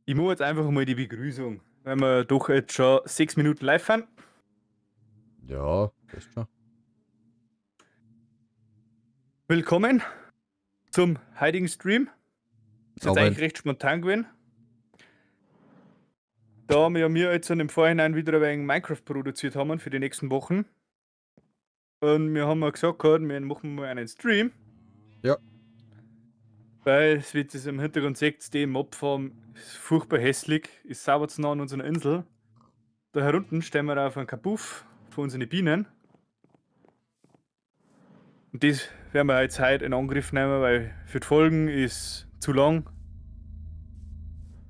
Ich mache jetzt einfach mal die Begrüßung, weil wir doch jetzt schon 6 Minuten live sind. Ja, passt schon. Willkommen zum heutigen Stream. Ist jetzt Aber eigentlich recht spontan gewesen. Da wir ja mir jetzt im Vorhinein wieder ein wenig Minecraft produziert haben für die nächsten Wochen. Und wir haben ja gesagt gehabt, wir machen mal einen Stream. Ja. Weil, es wird es im Hintergrund seht, die Mobfarm ist furchtbar hässlich, ist sauber zu nah an unserer Insel. Da herunten stehen wir auf einen Kapuff von unseren Bienen. Und das werden wir jetzt heute in Angriff nehmen, weil für die Folgen ist zu lang.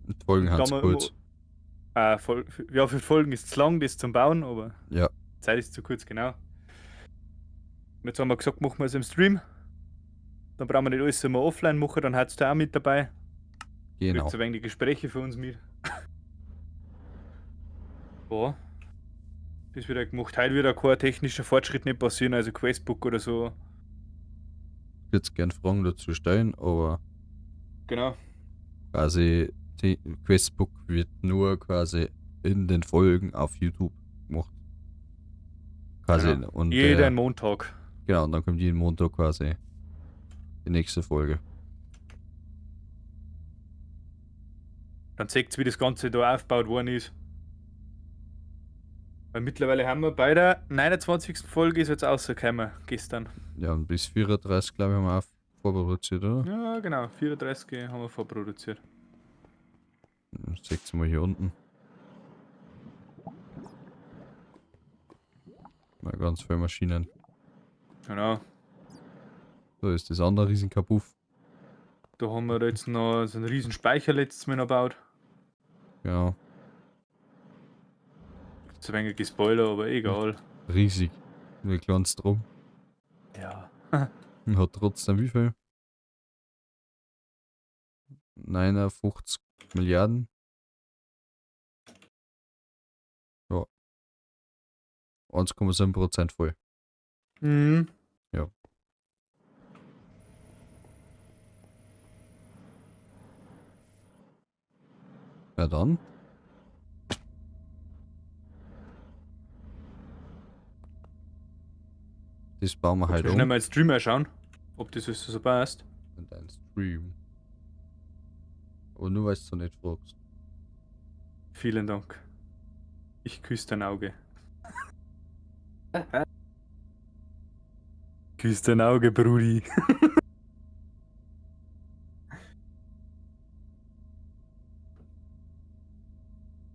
Die Folgen Da sind wir kurz. Ja, für die Folgen ist zu lang, das zum Bauen, aber Ja. Zeit ist zu kurz, genau. Und jetzt haben wir gesagt, machen wir es im Stream. Dann brauchen wir nicht alles immer offline machen, dann hat's da auch mit dabei. Genau. Kriegt's ein wenig die Gespräche für uns mit. Ja. Das wird gemacht. Heute wird auch kein technischer Fortschritt nicht passieren, also Questbook oder so. Ich würde gern Fragen dazu stellen, aber Genau. quasi die Questbook wird nur quasi in den Folgen auf YouTube gemacht. Quasi Genau. und Jeden der, Montag. genau, und dann kommt jeden Montag quasi die nächste Folge. Dann seht's, wie das Ganze da aufgebaut worden ist. Weil mittlerweile haben wir bei der 29. Folge ist jetzt rausgekommen, gestern. Ja, und bis 34, glaube ich, haben wir auch vorproduziert, oder? Ja, genau, 34 haben wir vorproduziert. Seht's mal hier unten. Mal ganz viele Maschinen. Genau. So ist das andere riesen Kapuff. Da haben wir jetzt noch so einen riesen Speicher letztes Mal noch gebaut. Genau. Zu wenig gespoilert, aber egal. Riesig. Nur kleines drum. Ja. Und hat trotzdem wie viel? 59 Milliarden. Ja. 1,7% voll. Mhm. Ja. Ja dann. Das bauen wir Halt halt schnell um. mal Stream anschauen, ob das alles so passt. In deinen Stream. Aber nur weil du nicht fragst. Vielen Dank. Ich küsse dein Auge. Küss dein Auge, Brudi.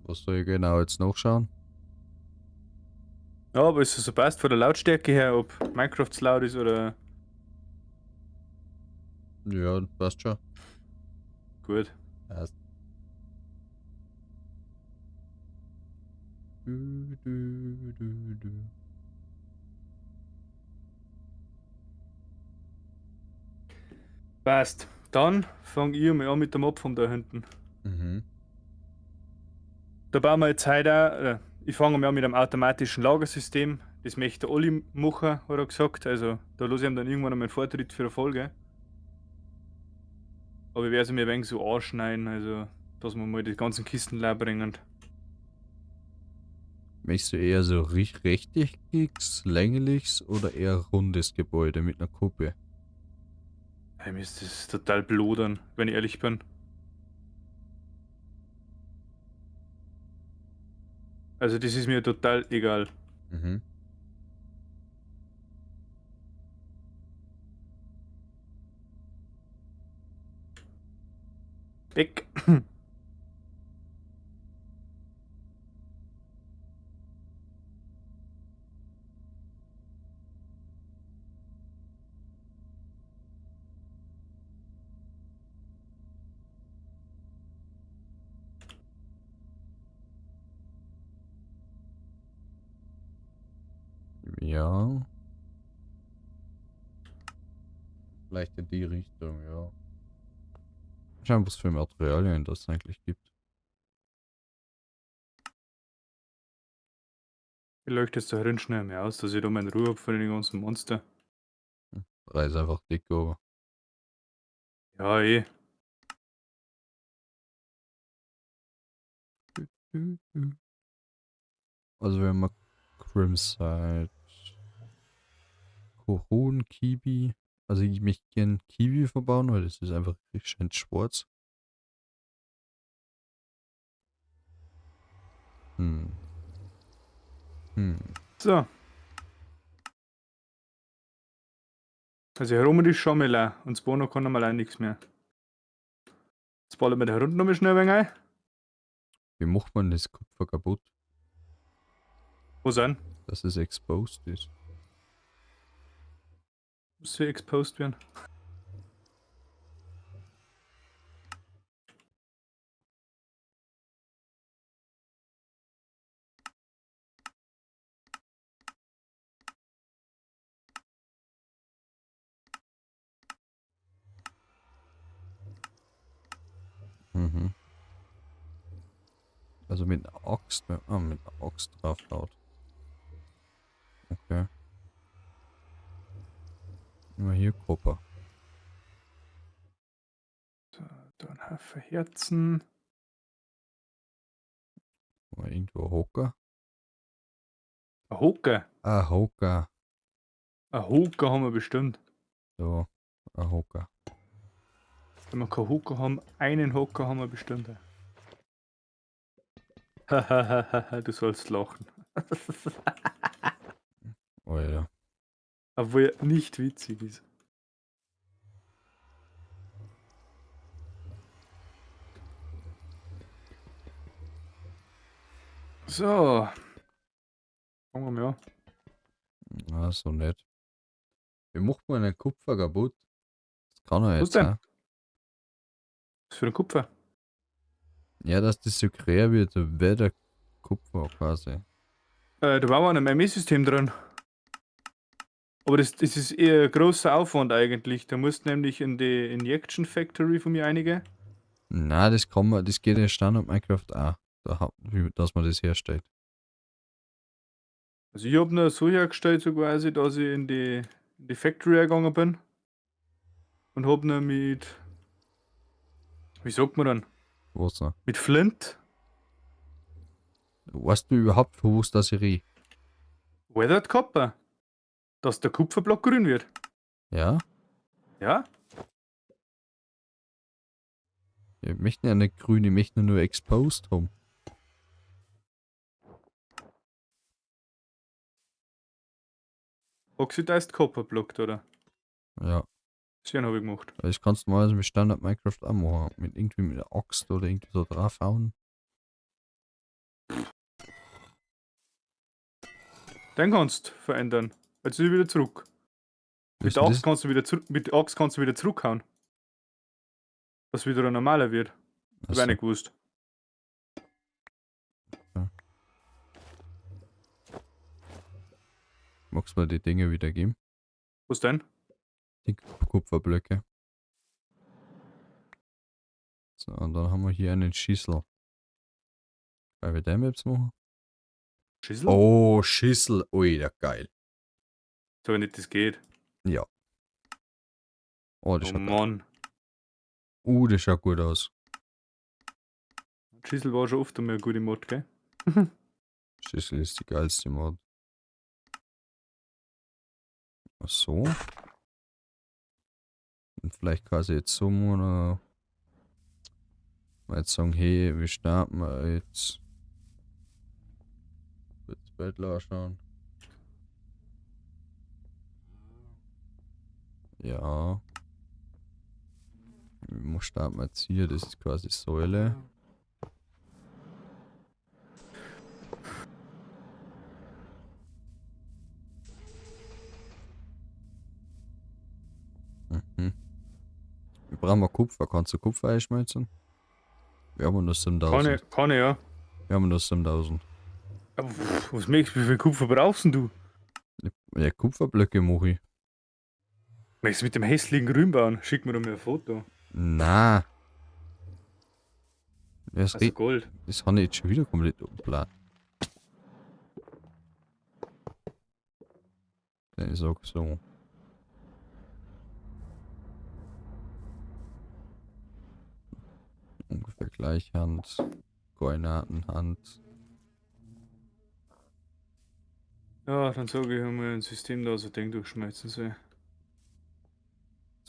Was soll ich genau jetzt nachschauen? Ja, aber es so passt von der Lautstärke her, ob Minecraft zu laut ist oder Ja, passt schon. gut. Passt. Du, du, du, du. Passt. Dann fange ich mal an mit dem Opfern da hinten. Mhm. Da bauen wir jetzt heute auch, ich fange mal an mit einem automatischen Lagersystem. Das möchte der Olli machen, hat er gesagt. Also da lasse ich ihm dann irgendwann einmal einen Vortritt für eine Folge. Aber ich werde sie mir ein wenig so anschneiden, also dass wir mal die ganzen Kisten leer bringen. Möchtest du eher so rechteckiges, längliches oder eher rundes Gebäude mit einer Kuppe? Hey, mir ist das total blodern, wenn ich ehrlich bin. Also das ist mir total egal. Mhm. Weg. Ja. Vielleicht in die Richtung, ja. Schauen, was für Materialien das eigentlich gibt. Ich leuchte jetzt da drin schnell mehr aus, dass ich da meine Ruhe hab von den ganzen Monster. Reiß einfach dick over. Ja, eh. Du, du. Also wir haben Crimside. Koron, Kiwi. Also ich möchte gern Kiwi verbauen, weil das ist einfach richtig schön schwarz. Hm. Hm. So. Also hier oben ist schon mal leer. Und Spawner kann einmal auch nichts mehr. Jetzt ballern wir da unten nochmal schnell ein wenig ein. Wie macht man das Kupfer kaputt? Wo sind? Dass es exposed ist. Muss sie exposed werden. Mhm. Also mit einer Axt, mit einer Axt draufhaut. Okay. Immer hier Kupfer. So, da ein Haufen Herzen. Mal irgendwo ein Hocker. Ein Hocker? Ein Hocker. Ein Hocker haben wir bestimmt. So, ein Hocker. Wenn wir keinen Hocker haben, einen Hocker haben wir bestimmt. Hahaha, du sollst lachen. Alter. Obwohl er nicht witzig ist. So. Fangen wir mal an. Na, so nett. Wie macht man einen Kupfer kaputt? Das kann er Was jetzt denn? auch. Was für ein Kupfer? Ja, dass das so quer wird, wäre der Kupfer quasi. Da war auch ein ME-System drin. Aber das ist eher ein großer Aufwand eigentlich. Da musst du nämlich in die Injection Factory von mir einige. Na, das kann man, das geht in Standard Minecraft auch, dass man das herstellt. Also ich hab nur so hergestellt, so quasi, dass ich in die Factory gegangen bin. Und hab nur mit, wie sagt man dann? Was denn? Mit Flint. Weißt du überhaupt, von was das ich rede? Weathered Copper. Dass der Kupferblock grün wird. Ja? Ja? Ich möchte ja nicht grün, ich möchte nur exposed haben. Oxidized Copper Block, oder? Ja. Das habe ich gemacht. Das kannst du mal mit Standard Minecraft auch machen. Mit irgendwie mit der Axt oder irgendwie so draufhauen. Den kannst du verändern. Jetzt ist wieder zurück. Mit der Axt kannst du wieder zurück, mit der Axt kannst du wieder zurückhauen. Dass wieder ein normaler wird. Hab ich auch nicht gewusst. Ja. Magst du mir die Dinge wieder geben? Was denn? Die Kupferblöcke. So, und dann haben wir hier einen Schüssel. Weil wir den jetzt machen? Schüssel? Oh, Schüssel. Ui, ja, geil. So, wenn nicht das geht. Ja. Oh, das Oh schaut geil. Mann. Das schaut gut aus. Schüssel war schon oft einmal eine gute Mod, gell? Schüssel ist die geilste Mod. Ach so. Und vielleicht quasi jetzt so oder mal jetzt sagen, hey, wir starten mal jetzt. Kurz Bett anschauen. Ja. Wir starten jetzt hier, das ist quasi Säule. Mhm. Wir brauchen mal Kupfer. Kannst du Kupfer einschmelzen? Wir haben nur 7000. Kann ich, ja. Wir haben nur 7000. Aber was möchtest du, wie viel Kupfer brauchst denn du? Ja, Kupferblöcke mache ich. Möchtest du mit dem hässlichen Grün bauen? Schick mir doch mal ein Foto. Na. Das, Also Gold. das habe ich jetzt schon wieder komplett umplant. Ich sag so. Ungefähr gleich Hand. Koordinaten, Hand. Ja, dann sage ich einmal ein System da so Ding durchschmeißen soll.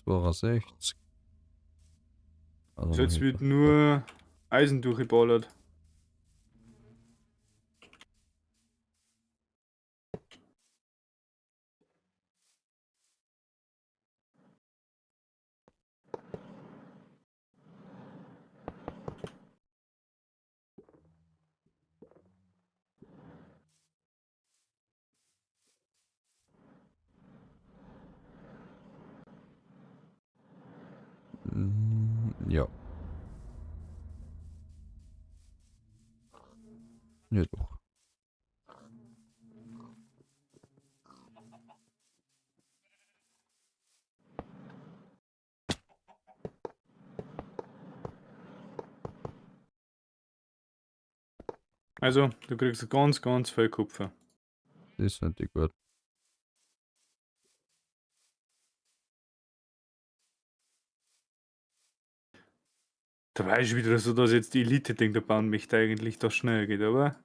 62. Also Also jetzt wird nur Eisen durchgeballert. Ja. Ja, doch. Also, du kriegst ganz, ganz viel Kupfer. Das finde ich gut. Dabei ist wieder so, dass jetzt die Elite-Ding da bauen möchte eigentlich, dass schneller geht, aber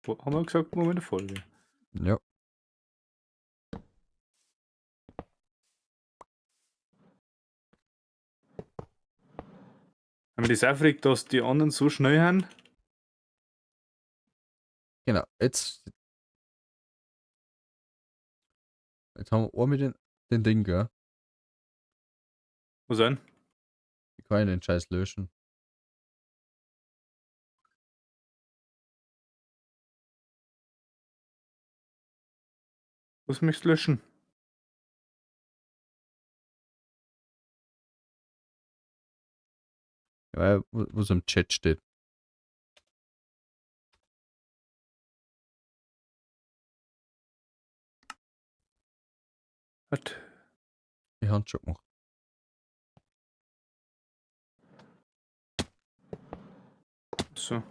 haben wir gesagt, machen wir in der Folge. Ja. Haben wir das aufregt, dass die anderen so schnell sind? Genau, jetzt. Jetzt haben wir auch mit den Ding, gell? Was denn? Ich kann den Scheiß löschen. Was möchtest du löschen? Ja, was im Chat steht. Was? Ich hab's schon gemacht. So.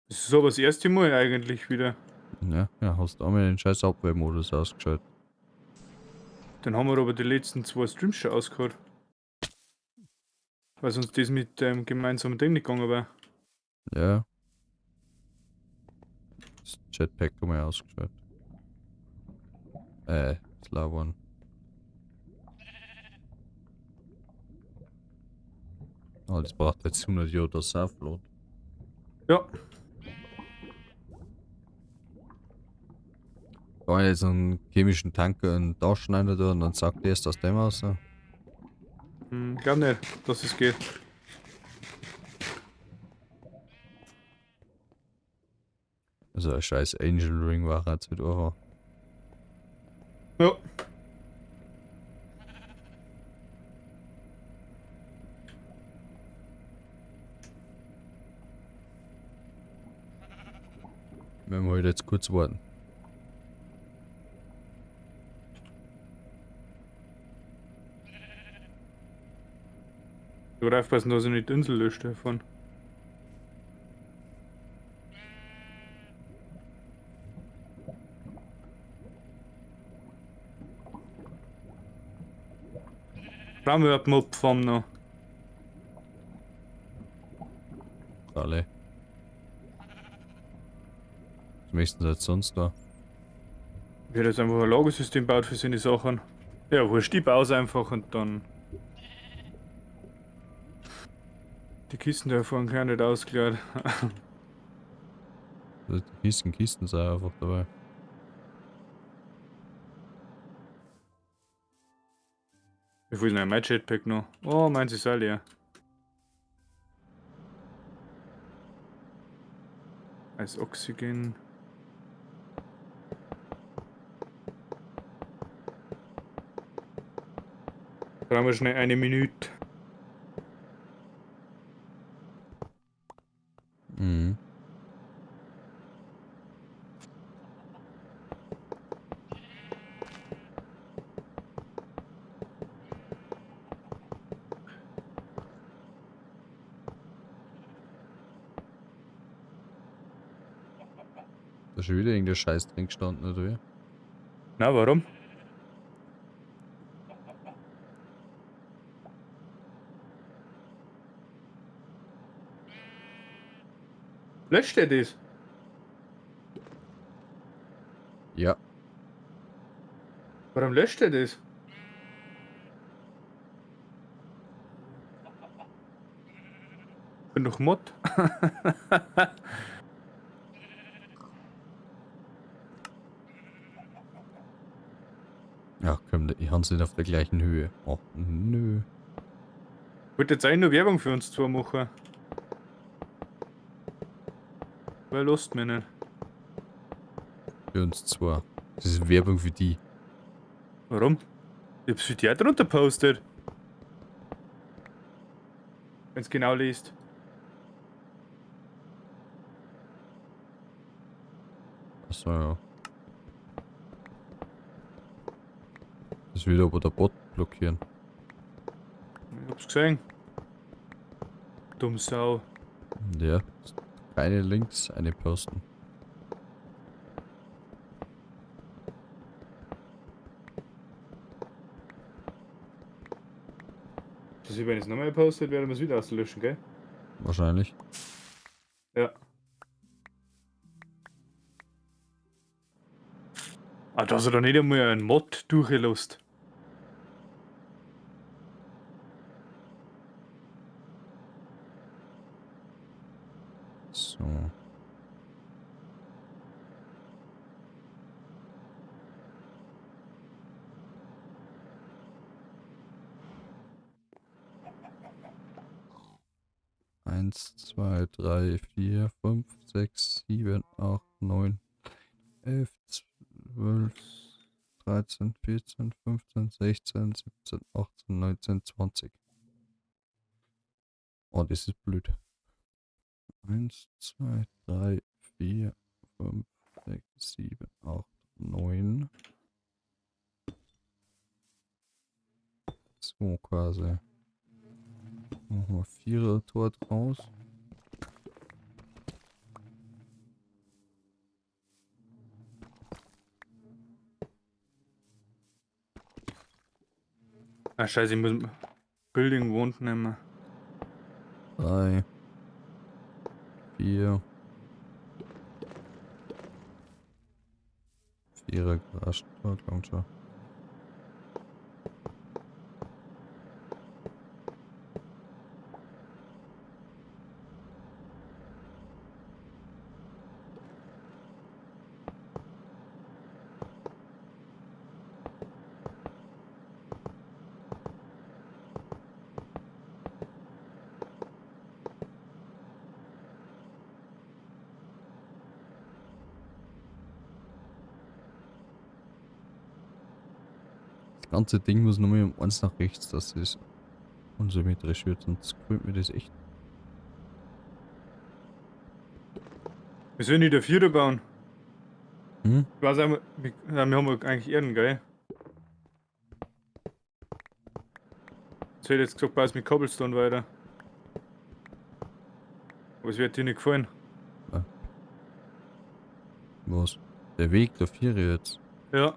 Das ist aber das erste Mal eigentlich wieder. Ja, ja, hast du einmal den scheiß Abwehrmodus ausgeschaltet. Dann haben wir aber die letzten 2 Streams schon ausgehört. Weil sonst das mit dem gemeinsamen Ding nicht gegangen war. Ja. Das Jetpack haben wir ausgeschaltet. Das Lava. Oh, das braucht jetzt 100 Jahre, dass es auflädt. Ja. Da jetzt einen chemischen Tanker in Taschen rein da und dann sagt er erst aus dem aus. Ne? Glaub nicht, dass es geht. Also ein scheiß Angel Ring war jetzt wieder einfach. Ja. Wir haben halt jetzt kurz warten. Ich würde aufpassen, dass ich nicht die Insel löscht davon. Brauchen wir überhaupt Mob-Farm noch? Alle. Was möchten sie jetzt sonst da? Ich hätte jetzt einfach ein Lagersystem gebaut für seine Sachen. Ja, wurscht, ich baue es einfach und dann. Die Kisten da vorne können nicht ausgeklärt. Also die Kisten sind einfach dabei. Wie viel ist denn mein Jetpack noch? Oh, meins ist auch leer. Als Oxygen. Brauchen wir schnell eine Minute. Mhm. Da ist schon wieder irgendein Scheiß drin gestanden, oder wie? Na, warum? Löscht er das? Ja. Warum löscht er das? Bin doch Mod. Ja, komm, die Hand sind auf der gleichen Höhe. Oh, nö. Wollte jetzt eigentlich nur Werbung für uns zwei machen. Weil lust mich nicht. Für uns zwei. Das ist Werbung für die. Warum? Ich hab's für die auch drunter postet. Wenn's genau liest. Achso, ja. Das würde aber der Bot blockieren. Ich hab's gesehen. Dumm Sau. Ja. Keine Links, eine posten. Das ist, wenn ich es nochmal postet, werden wir es wieder auslöschen, gell? Wahrscheinlich. Ja. Ah, da hast du doch nicht einmal einen Mod durchgelost. So. Eins, zwei, drei, vier, fünf, sechs, sieben, acht, neun, 11, 12, 13, 14, 15, 16, 17, 18, 19, 20. Oh, das ist blöd. 1, 2, 3, 4, 5, 6, 7, 8, 9. So quasi. Machen wir 4er Tor draus. Ah, scheiße, ich muss Building Wand nehmen. 3, 4, 4er Garagentor, klingt schon. Das ganze Ding muss nur um eins nach rechts, dass es unsymmetrisch wird, sonst gefällt mir das echt. Wir sollen nicht der Vierer bauen. Hm? Ich weiß auch, wir haben eigentlich Erden, gell? Jetzt hätte ich jetzt gesagt, baust mit Cobblestone weiter. Aber es wird dir nicht gefallen. Ja. Was? Der Weg der Vierer jetzt? Ja.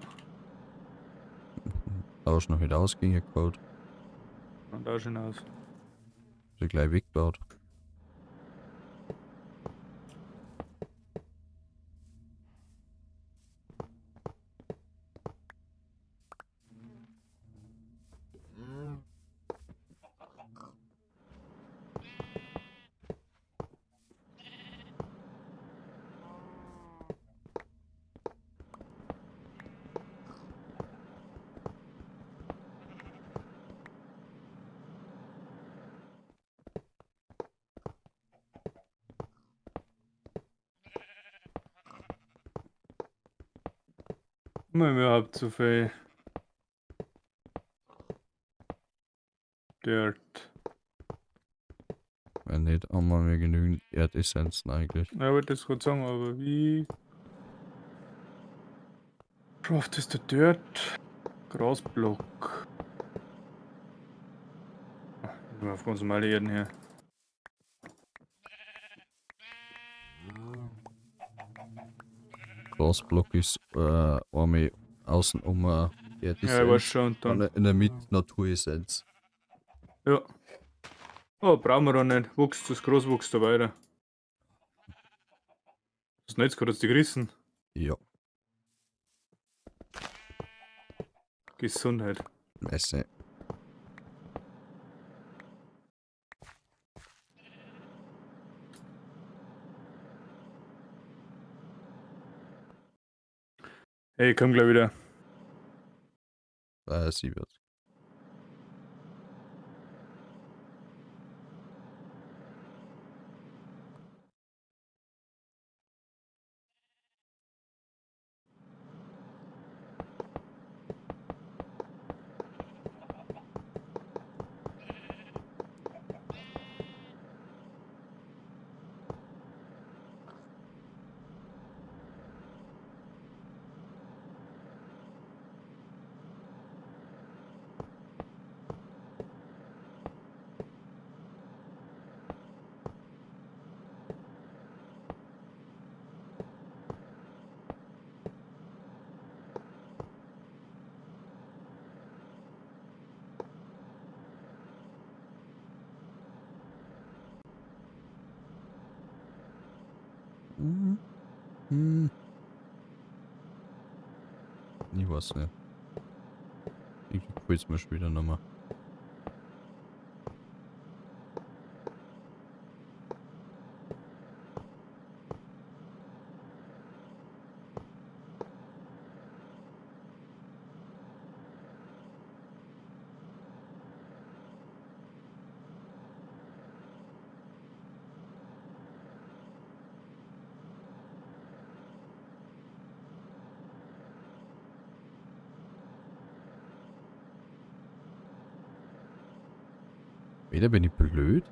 Da ist noch wieder ausgehen geholt. Und da schon aus. Ist ja gleich weggebaut. Haben wir überhaupt so viel Dirt? Wenn nicht, haben wir genügend Erdessenzen eigentlich. Ja, wollte das gerade sagen, aber wie craftest du Dirt? Grasblock. Ach, nehmen wir auf ganz normale Erden her. Grasblock ist einmal außen um Erdessenz. Ja, ich weiß schon. Und dann. In der Mitte Naturessenz. Ja. Oh, brauchen wir doch nicht. Wuchs, das Gras wächst da weiter. Das Netz gerade hat's dich gerissen. Ja. Gesundheit. Messe. Ey, komm gleich wieder. Sie wird. Mhm. Hm. Ich weiß nicht. Irgendwie gefällt's mir schon wieder nicht mehr. Wieder bin ich blöd.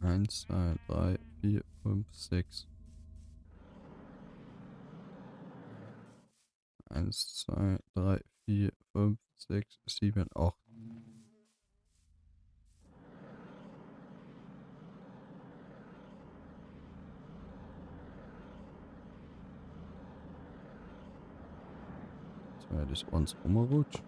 1, 2, 3, 4, 5, 6. 1, 2, 3, 4, 5, 6, 7, 8. Jetzt war das eins rumrutscht.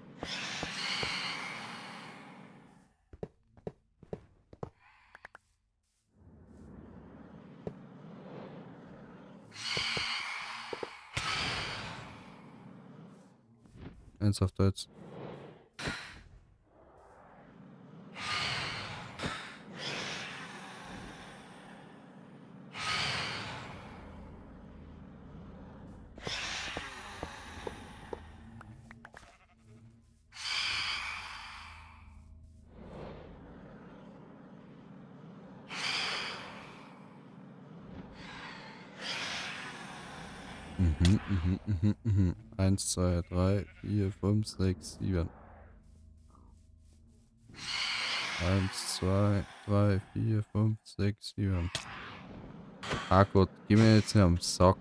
Ernsthaft jetzt. 1, 2, 3, 4, 5, 6, 7. 1, 2, 3, 4, 5, 6, 7. Ah Gott, geh mir jetzt nicht am Sack.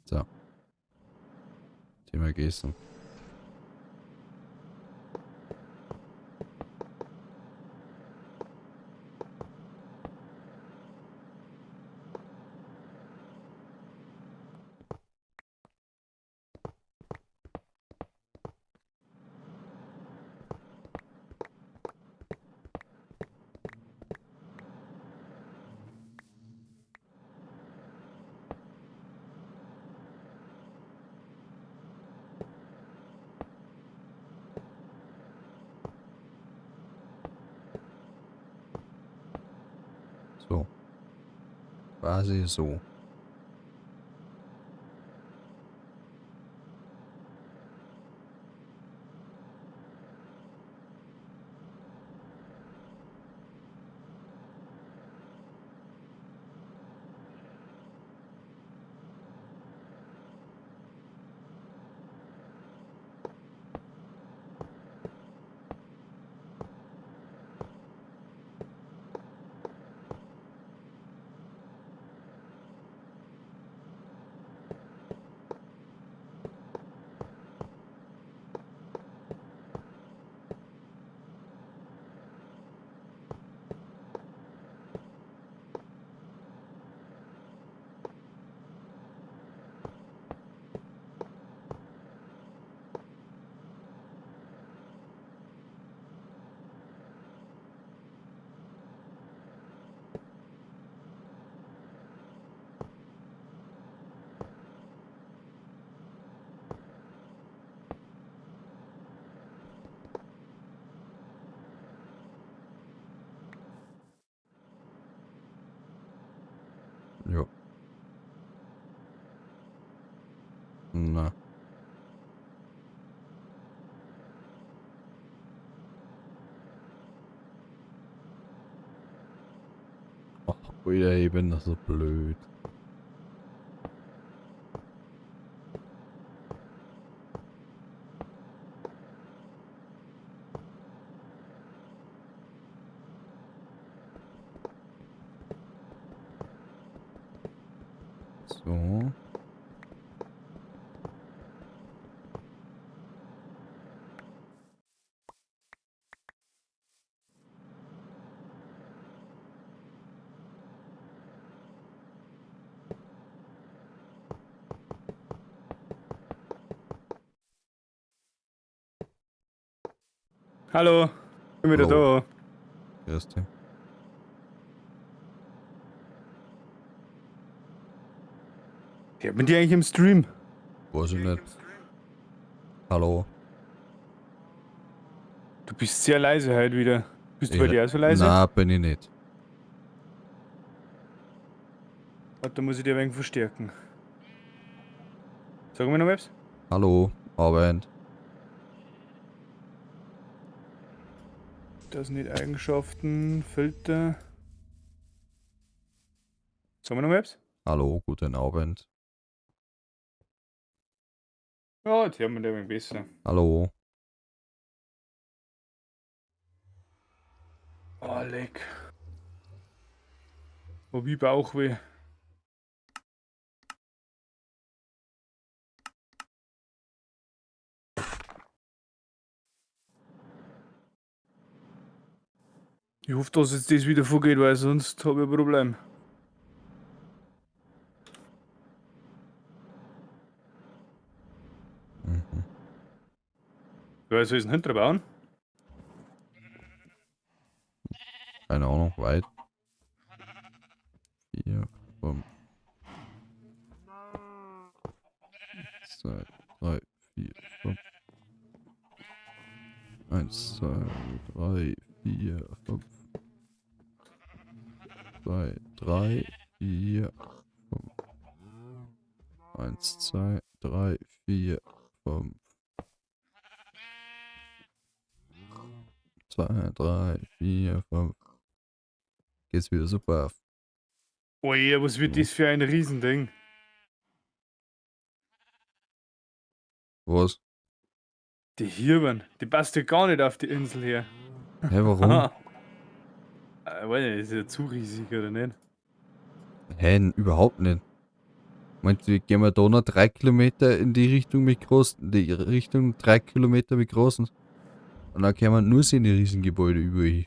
So. Thema Gesten. So. Quasi so. Na. Ach, Alter, ich bin doch so blöd. So. Hallo, bin wieder Hallo. da. Grüß dich. Ja, bin die eigentlich im Stream? Weiß ich nicht. Hallo. Du bist sehr leise heute wieder. Bist du bei Ich- dir auch so leise? Nein, bin ich nicht. Warte, da muss ich dir ein wenig verstärken. Sag mir noch was. Hallo. Abend. Das nicht Eigenschaften, Filter. Sagen wir noch was? Hallo, guten Abend. Ja, jetzt hören wir dich ein wenig besser. Hallo. Oh, leck. Oh, wie Bauchweh. Ich hoffe, dass jetzt das wieder vorgeht, weil sonst habe ich ein Problem. Mhm. Wer soll ich denn hinterher bauen? Keine Ahnung, weit. 4, 5. 2, 3, 4, 5. 1, 2, 3, 4, 5. 2, 3, 4, 5. 1, 2, 3, 4, 5. 2, 3, 4, 5. Geht's wieder super. Oh ja, was wird Ja. das für ein Riesending? Was? Die Hirben, die passt ja gar nicht auf die Insel her. Hä, warum? Weiß nicht, ist ja zu riesig, oder nicht? Hä, überhaupt nicht. Meinst du, gehen wir da noch 3 Kilometer in die Richtung mit großen, die Richtung 3 Kilometer mit großen. Und dann kann man nur sehen, die Riesengebäude überall.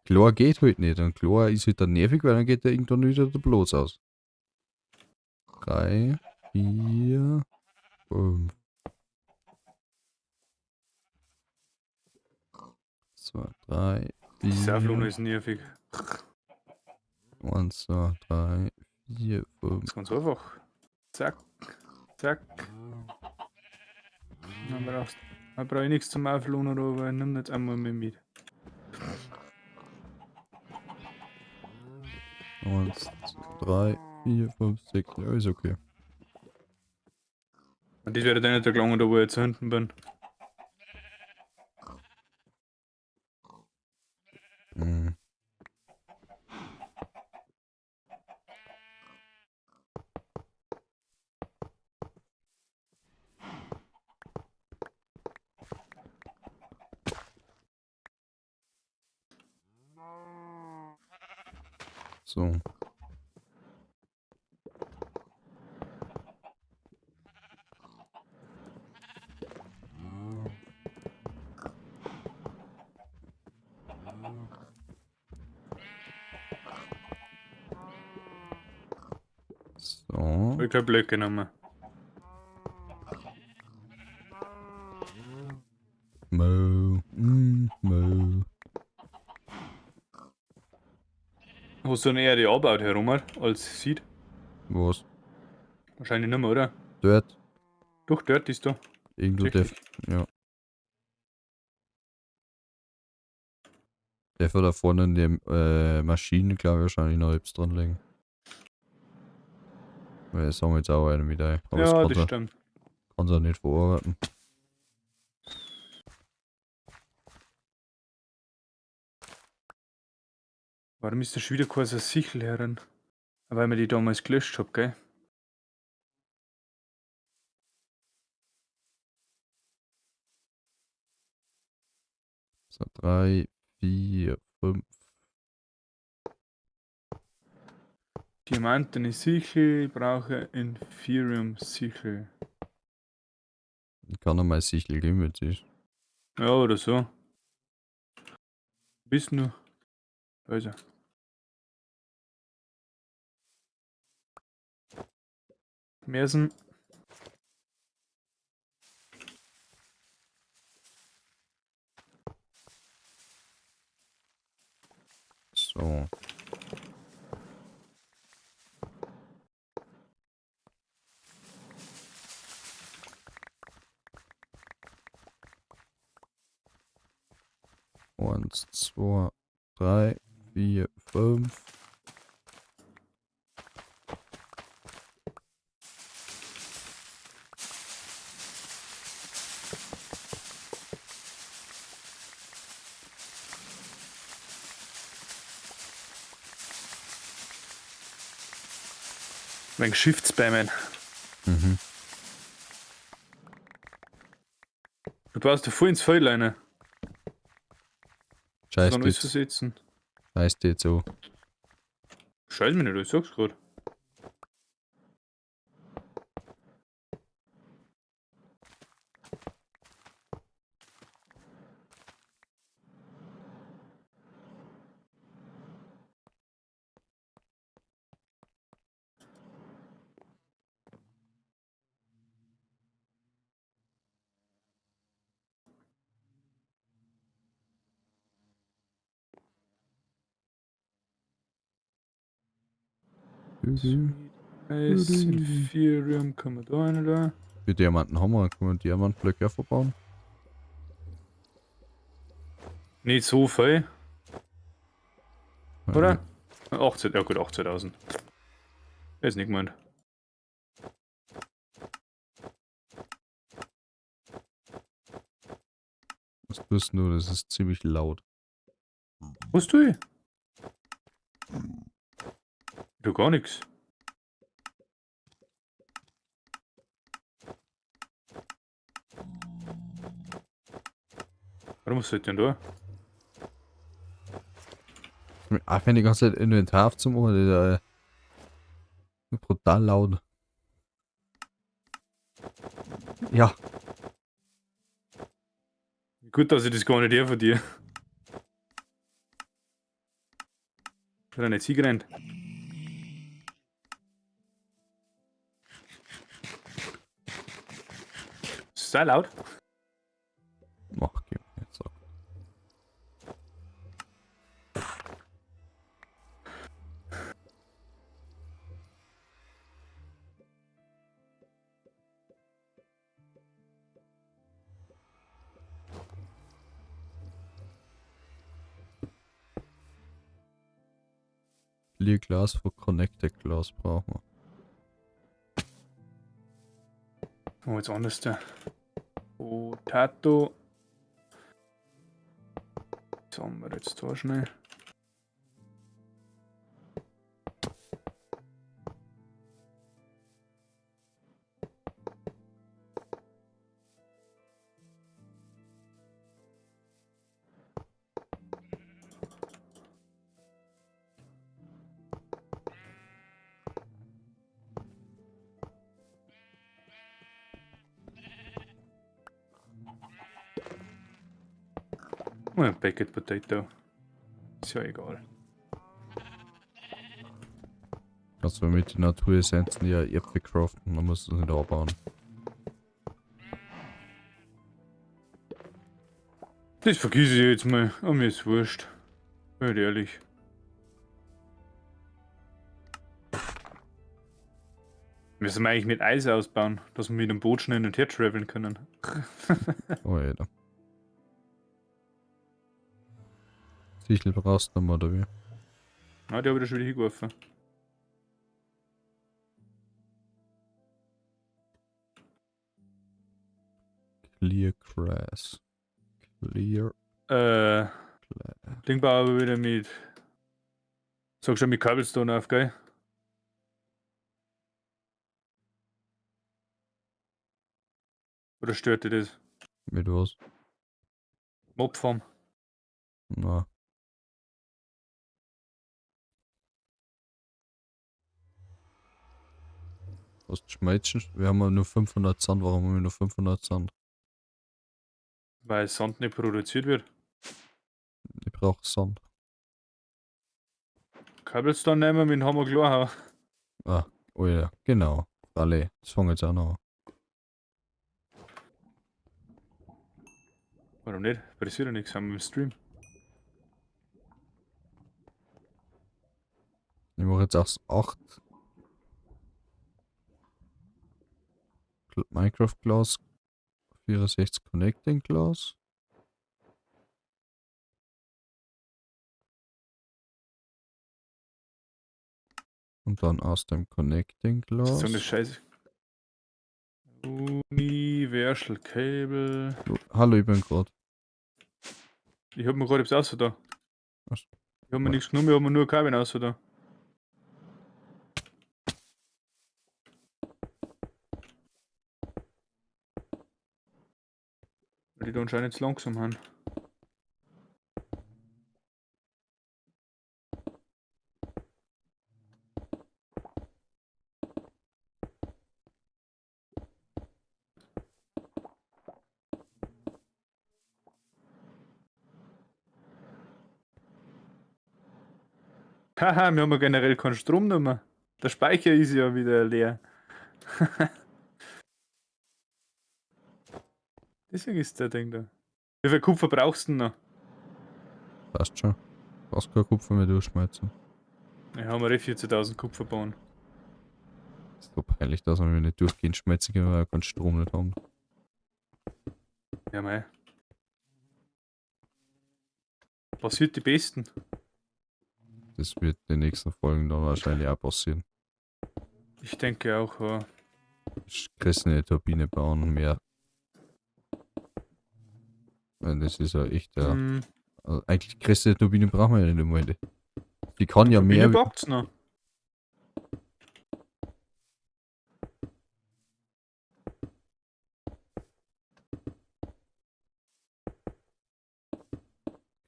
Chlor geht halt nicht. Und Chlor ist halt dann nervig, weil dann geht ja irgendwann wieder der Bloß aus. 3, 4, 5. 2, 3, Die Sauflone 4. ist nervig. 1, 2, 3, 4, 5. Das ist ganz einfach. Zack, zack. Dann brauchst dann brauch ich nichts zum Auflohnen, aber ich nimm jetzt einmal mit. 1, 2, 3, 4, 5, 6. Ja, ist okay. Und das wäre dann nicht der gelangen, da wo ich jetzt hinten bin. Mhm. So. So. Hab ich kein Blöcke genommen. Mo. Mo. Hast du dann eher die angebaut herum, als sieht? Was? Wahrscheinlich nicht mehr, oder? Dort? Doch, dort ist da. Irgendwo Richtig. der. Ja. Der wird da vorne in der Maschine, glaube ich, wahrscheinlich noch etwas dran legen. Weil das haben wir jetzt auch eine mit ein. Aber Ja, das das stimmt. Kann's auch nicht verarbeiten. Warum ist da schon wieder kein so Sichel herin? Weil mir die damals gelöscht hab, gell? So, 3, 4, 5. Diamantene Sichel, ich brauche Inferium Sichel. Ich kann noch mal Sichel geben, wenn es ist. Ja, oder so. Bist du? Da ist er. Mersen. So. Eins, 2, 3, 4, 5. Mein Shift-Spammen. Mhm. Du baust da voll ins Feld rein. Scheiß Dann alles jetzt, versetzen. scheiß jetzt so. Scheiß mich nicht, ich sag's grad. Eis, Inferium, kann man da rein da. Wie Diamanten haben wir? Können wir Diamantblöcke auch verbauen? Nicht so viel, oder? 18, ja gut, 18.000. Ist nicht gemeint. Was tust du? Das ist ziemlich laut. Was tue ich? Ich tu gar nichts. Warum was soll ich denn da? Ach, wenn die ganze Zeit Inventar aufzumachen, das ist brutal laut. Ja. Gut, dass ich das gar nicht her von dir. Hat er nicht hingerannt? Ist das laut? Ach, geh mir jetzt ab. Clear Glass for Connected Glass brauchen wir. Oh, jetzt anders da. Potato. Was haben wir jetzt da schnell? Oh, ein Baked Potato. Ist ja egal. Kannst du mit den Naturessenzen ja Äpfel craften, dann musst du es nicht anbauen. Das vergiss ich jetzt mal. Oh, mir ist wurscht. Bin ehrlich. Müssen wir eigentlich mit Eis ausbauen, dass wir mit dem Boot schnell hin und her traveln können. Oh, Alter. Sichel brauchst du noch mal, oder wie? Ah, die habe ich da schon wieder hingeworfen. Clear Grass. Clear Äh, Glass. Ding bauen wir wieder mit. Sag schon mit Cobblestone auf, gell? Oder stört dich das? Mit was? Mobfarm. Na. Was schmelzen? Wir haben ja nur 500 Sand. Warum haben wir nur 500 Sand? Weil Sand nicht produziert wird. Ich brauche Sand. Cobblestone nehmen wir mit dem Hammer klar. Ah, oh ja, genau. Alle, das fangen jetzt auch noch an. Warum nicht? Passiert ja nichts, haben wir im Stream. Ich mache jetzt erst 8 Minecraft Glass, 64 Connecting Glass. Und dann aus dem Connecting Das ist so eine Glass. Scheiße. Universal Cable. Hallo, ich bin gerade. Ich hab mir gerade etwas außer da. Was? Ich hab mir nichts genommen, ich hab mir nur Kabel außer da. Weil die da anscheinend zu langsam haben. Haha, wir haben ja generell keinen Strom mehr. Der Speicher ist ja wieder leer. Deswegen ist der Ding da. Wie viel Kupfer brauchst du denn noch? Passt schon. Brauchst kein Kupfer mehr durchschmelzen. Ja, haben wir eh 14.000 Kupfer bauen. Ist so peinlich, dass wir nicht durchgehend schmelzen können, weil wir keinen Strom nicht haben. Ja, mei. Passiert die Besten. Das wird in den nächsten Folgen dann wahrscheinlich auch passieren. Ich denke auch, ja. Ich kriegst eine Turbine bauen und mehr. Weil das ist ja echt, ja. Hm, Also eigentlich kriegst du eine Turbine brauchen wir ja nicht immer. Die kann ja Turbine mehr. backt's noch.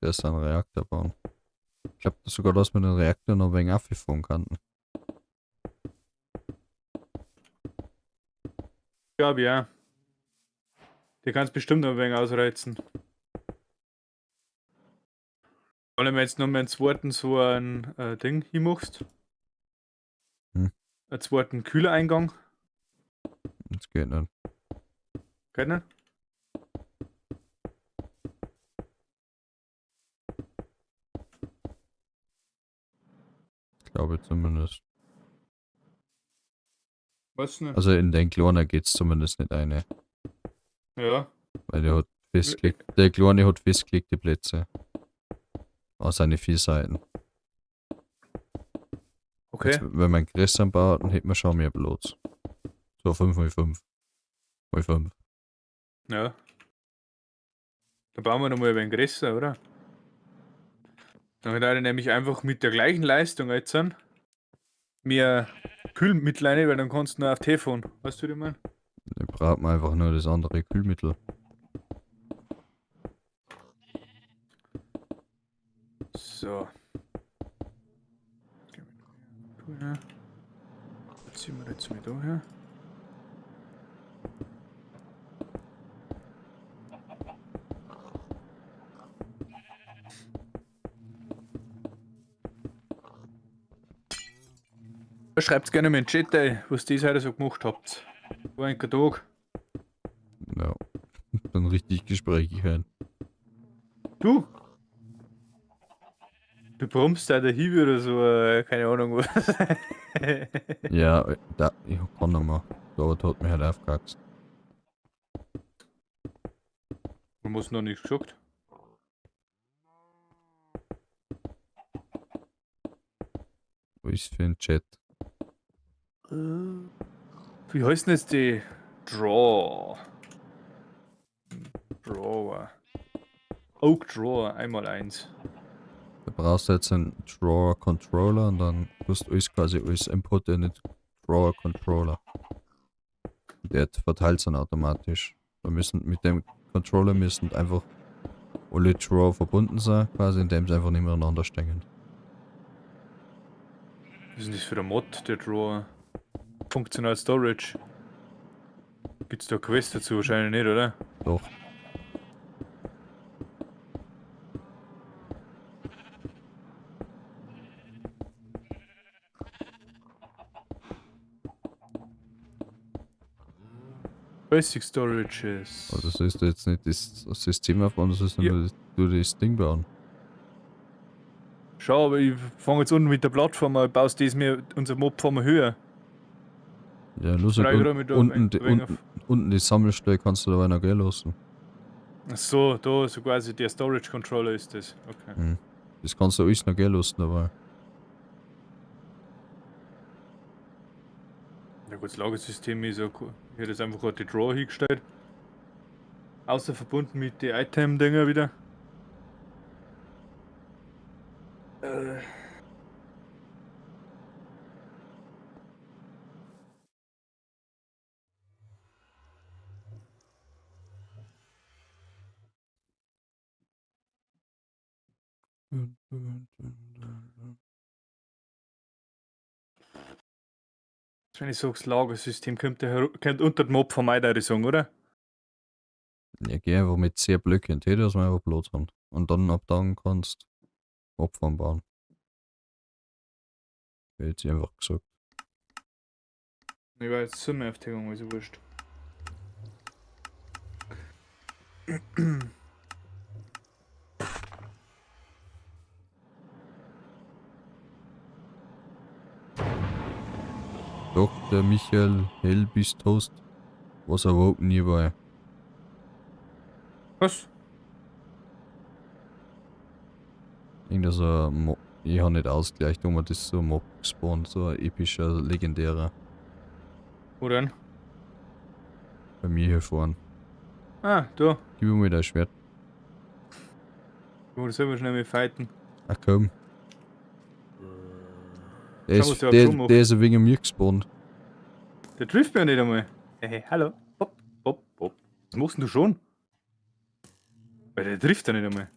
Das einen Reaktor bauen. Ich glaube sogar, dass man den Reaktor noch ein wenig auffahren kann. Glaube ja. Die kannst bestimmt noch ein wenig ausreizen. Vor allem, wenn jetzt noch mal einen zweiten so ein Ding hinmachst. Hm. Einen zweiten Kühlereingang. Das geht nicht. Geht nicht? Ich glaube zumindest. Weiß nicht. Also in den Kleinen geht's zumindest nicht eine. Ja. Weil der hat festgelegt. Der Kleine hat festgelegte Plätze. Aus seine 4 Seiten. Okay. Jetzt, wenn man größeren baut, dann hätte man schon mehr Platz. So 5 mal 5. Mal 5. Ja. Da bauen wir nochmal ein wenig größer, oder? Dann hätte ich nämlich einfach mit der gleichen Leistung jetzt mehr Kühlmittel rein, weil dann kannst du nur auf Telefon. Weißt du, wie ich meine? Dann braucht man einfach nur das andere Kühlmittel. So. Ziehen wir jetzt mal da her. Schreibt gerne mal in den Chat, ey, was ihr heute so gemacht habt. War ein Tag. Ja. Dann richtig gesprächig hören. Du? Du brummst da der Hiebe oder so, keine Ahnung was. Ja, da, ich kann noch mal. Aber hat mich halt aufgehackt. Du hast noch nichts gesagt. Alles für den Chat. Wie heißt denn jetzt die Draw? Drawer. Oak Drawer, einmal eins. Da brauchst du jetzt einen Drawer Controller und dann tust du alles quasi alles Input in den Drawer Controller. Der verteilt es dann automatisch. Da müssen mit dem Controller müssen einfach alle Drawer verbunden sein, quasi, indem sie einfach nicht mehr aneinander stehen. Was ist denn das für ein Mod, der Drawer? Funktional Storage. Gibt's da Quest dazu? Wahrscheinlich nicht, oder? Doch. Basic Storages. Also sollst du jetzt nicht das System aufbauen, du sollst Ja. nur du das Ding bauen. Schau, aber ich fange jetzt unten mit der Plattform an, baust das mir unser Mob-Farm höher. Ja, los Drei und, Grad da unten, die, ein wenig unten, unten die Sammelstelle kannst du dabei noch gehen lassen. Ach so, da, so quasi der Storage Controller ist das. Okay. Mhm. Das kannst du alles noch gehen lassen dabei. Ja gut, das Lagersystem ist ja cool. Ich hätte jetzt einfach gerade die Drawer hingestellt. Außer verbunden mit den Item-Dinger wieder. Äh. Wenn ich sage, das Lagersystem kommt, kommt unter den Mob vermeiden, ich sagen, oder? Ja, geh einfach mit 10 Blöcken in die, dass wir einfach Platz haben. Und dann ab dann kannst Mobfarm bauen. Hätte ich einfach gesagt. Ich war jetzt Zimmer auf der ist ja wurscht. Dr. Michael Hellbist Toast was awoken nearby. Was? Irgendein so ein Mob. Ich hab nicht ausgleicht, um das so ein Mob gespawnt, so ein epischer, legendärer. Wo denn? Bei mir hier vorne. Ah, da. Gib mir mal dein Schwert. Ich muss selber schnell mit fighten. Ach komm. Der Schau, was ist, der der, überhaupt schon macht. der ist wegen mir gespawnt. Der trifft mich ja nicht einmal. Hey, hey, hallo. Pop, pop, pop. Was machst denn du schon? Weil der trifft ja nicht einmal.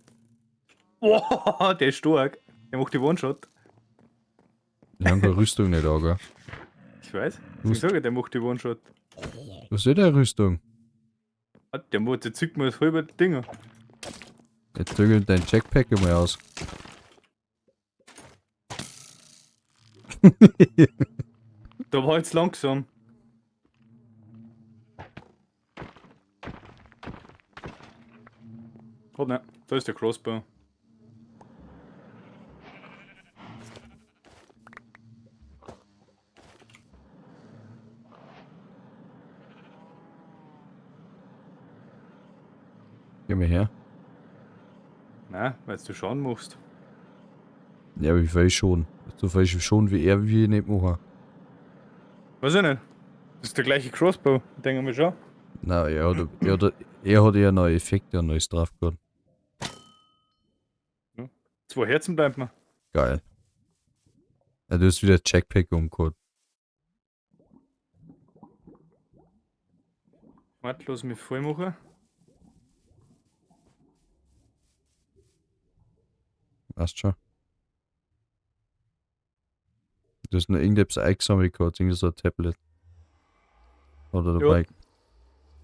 Boah, der ist stark. Der macht die One-Shot. Ich hab keine Rüstung nicht an, gell? Ich weiß. Du Ich sage, der macht die One-Shot. Was ist deine Rüstung? Ah, der macht, der zückt mir das halbe Ding. Jetzt zügel dein Jetpack einmal aus. Da war jetzt langsam. Hopp, ne, da ist der Crossbow. Geh mal her. Nein, weil du schon machst. Ja, aber ich weiß schon. So weiß ich schon, wie er, wie ich nicht mache. Weiß ich nicht. Das ist der gleiche Crossbow, denke ich mir schon. Nein, er hat eher neue Effekte und neues drauf gehabt. Zwei Herzen bleibt mir. Geil. Ja, du hast wieder Jetpack umgeholt. Warte, lass mich voll machen. Weißt schon. Du hast noch irgendetwas eingesammelt gehabt, irgend so ein Tablet. Oder dabei. Ja.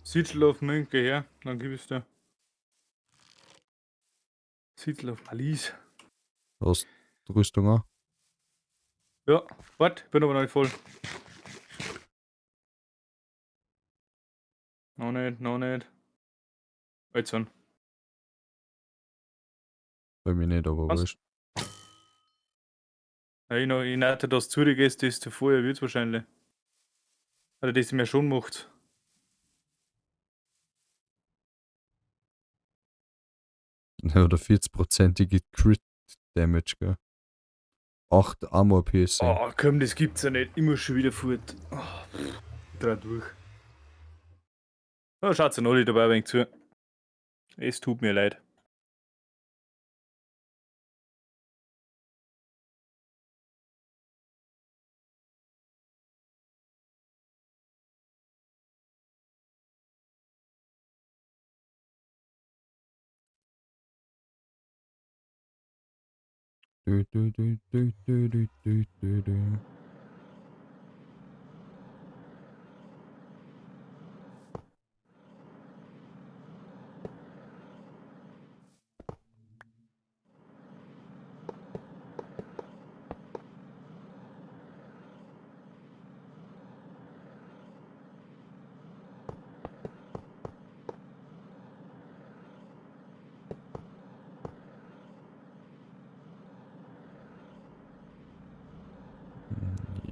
Sigil of Münke her, dann gib ich's dir. Sigil of Malice. Hast du Rüstung auch? Ja, warte, bin aber noch nicht voll. Noch nicht, noch nicht. Jetzt schon. Bei mir nicht, aber Was? wurscht. Ja, ich, noch, ich nicht, dass du zurückgehst, das zu vorher wird's wahrscheinlich. Oder das mir schon macht. Ja, oder 40-prozentige Crit Damage, gell? 8 Armor Piercing. Oh, komm, das gibt's ja nicht. Immer schon wieder fort. Oh, dreh durch. Oh, schaut's ja noch nicht dabei ein wenig zu. Es tut mir leid. Du, du, du, du, du, du, du, du, du.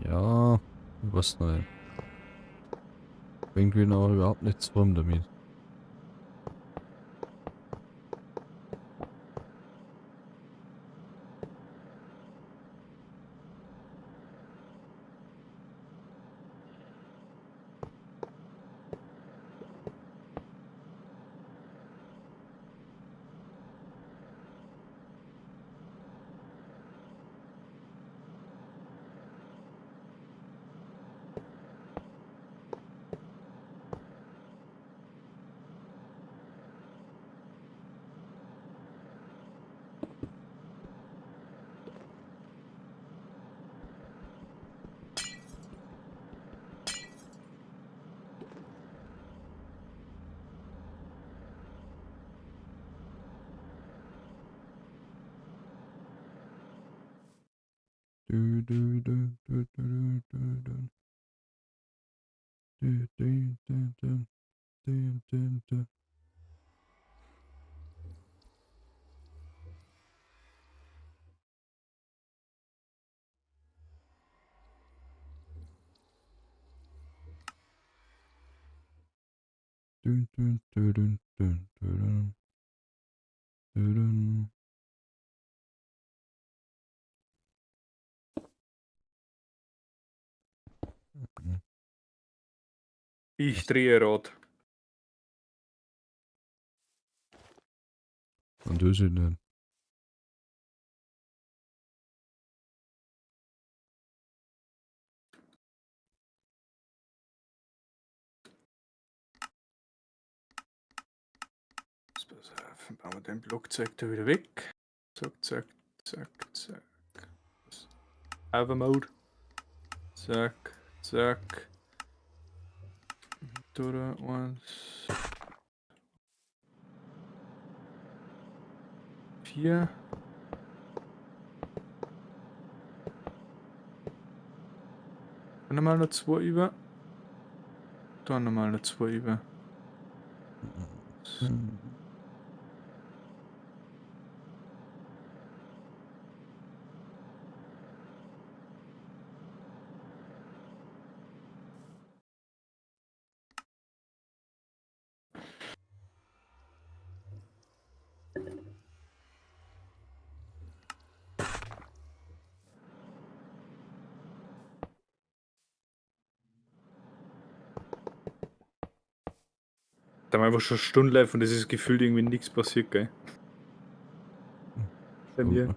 Ja, ich weiß nicht. Irgendwie noch überhaupt nichts zufrieden damit. Du, du, du, du, du, du, du, du. Du, du, du, du, du, du, du. Du, du, du, du, du, du, du. Du, du. Ich drehe Rad. Und du sie nicht. Pass auf, dann bauen wir den Blockzeug da wieder weg. Zack, zack, zack, zack. Hover Mode. Zack, zack. Da, 1. 4. Dann nochmal noch 2 über. Dann nochmal noch 2 über. Da haben wir einfach schon Stunden live und es ist gefühlt irgendwie nichts passiert, gell? Bei mir.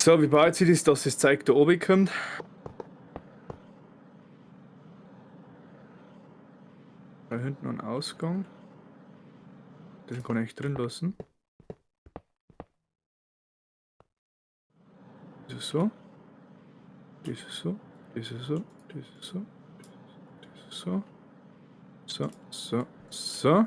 So, wie baut sich das, dass das Zeug da oben kommt? Da hinten einen Ausgang. Den kann ich drin lassen. Das ist so. Das ist so. Das ist so. Das ist so. So, so, so, so.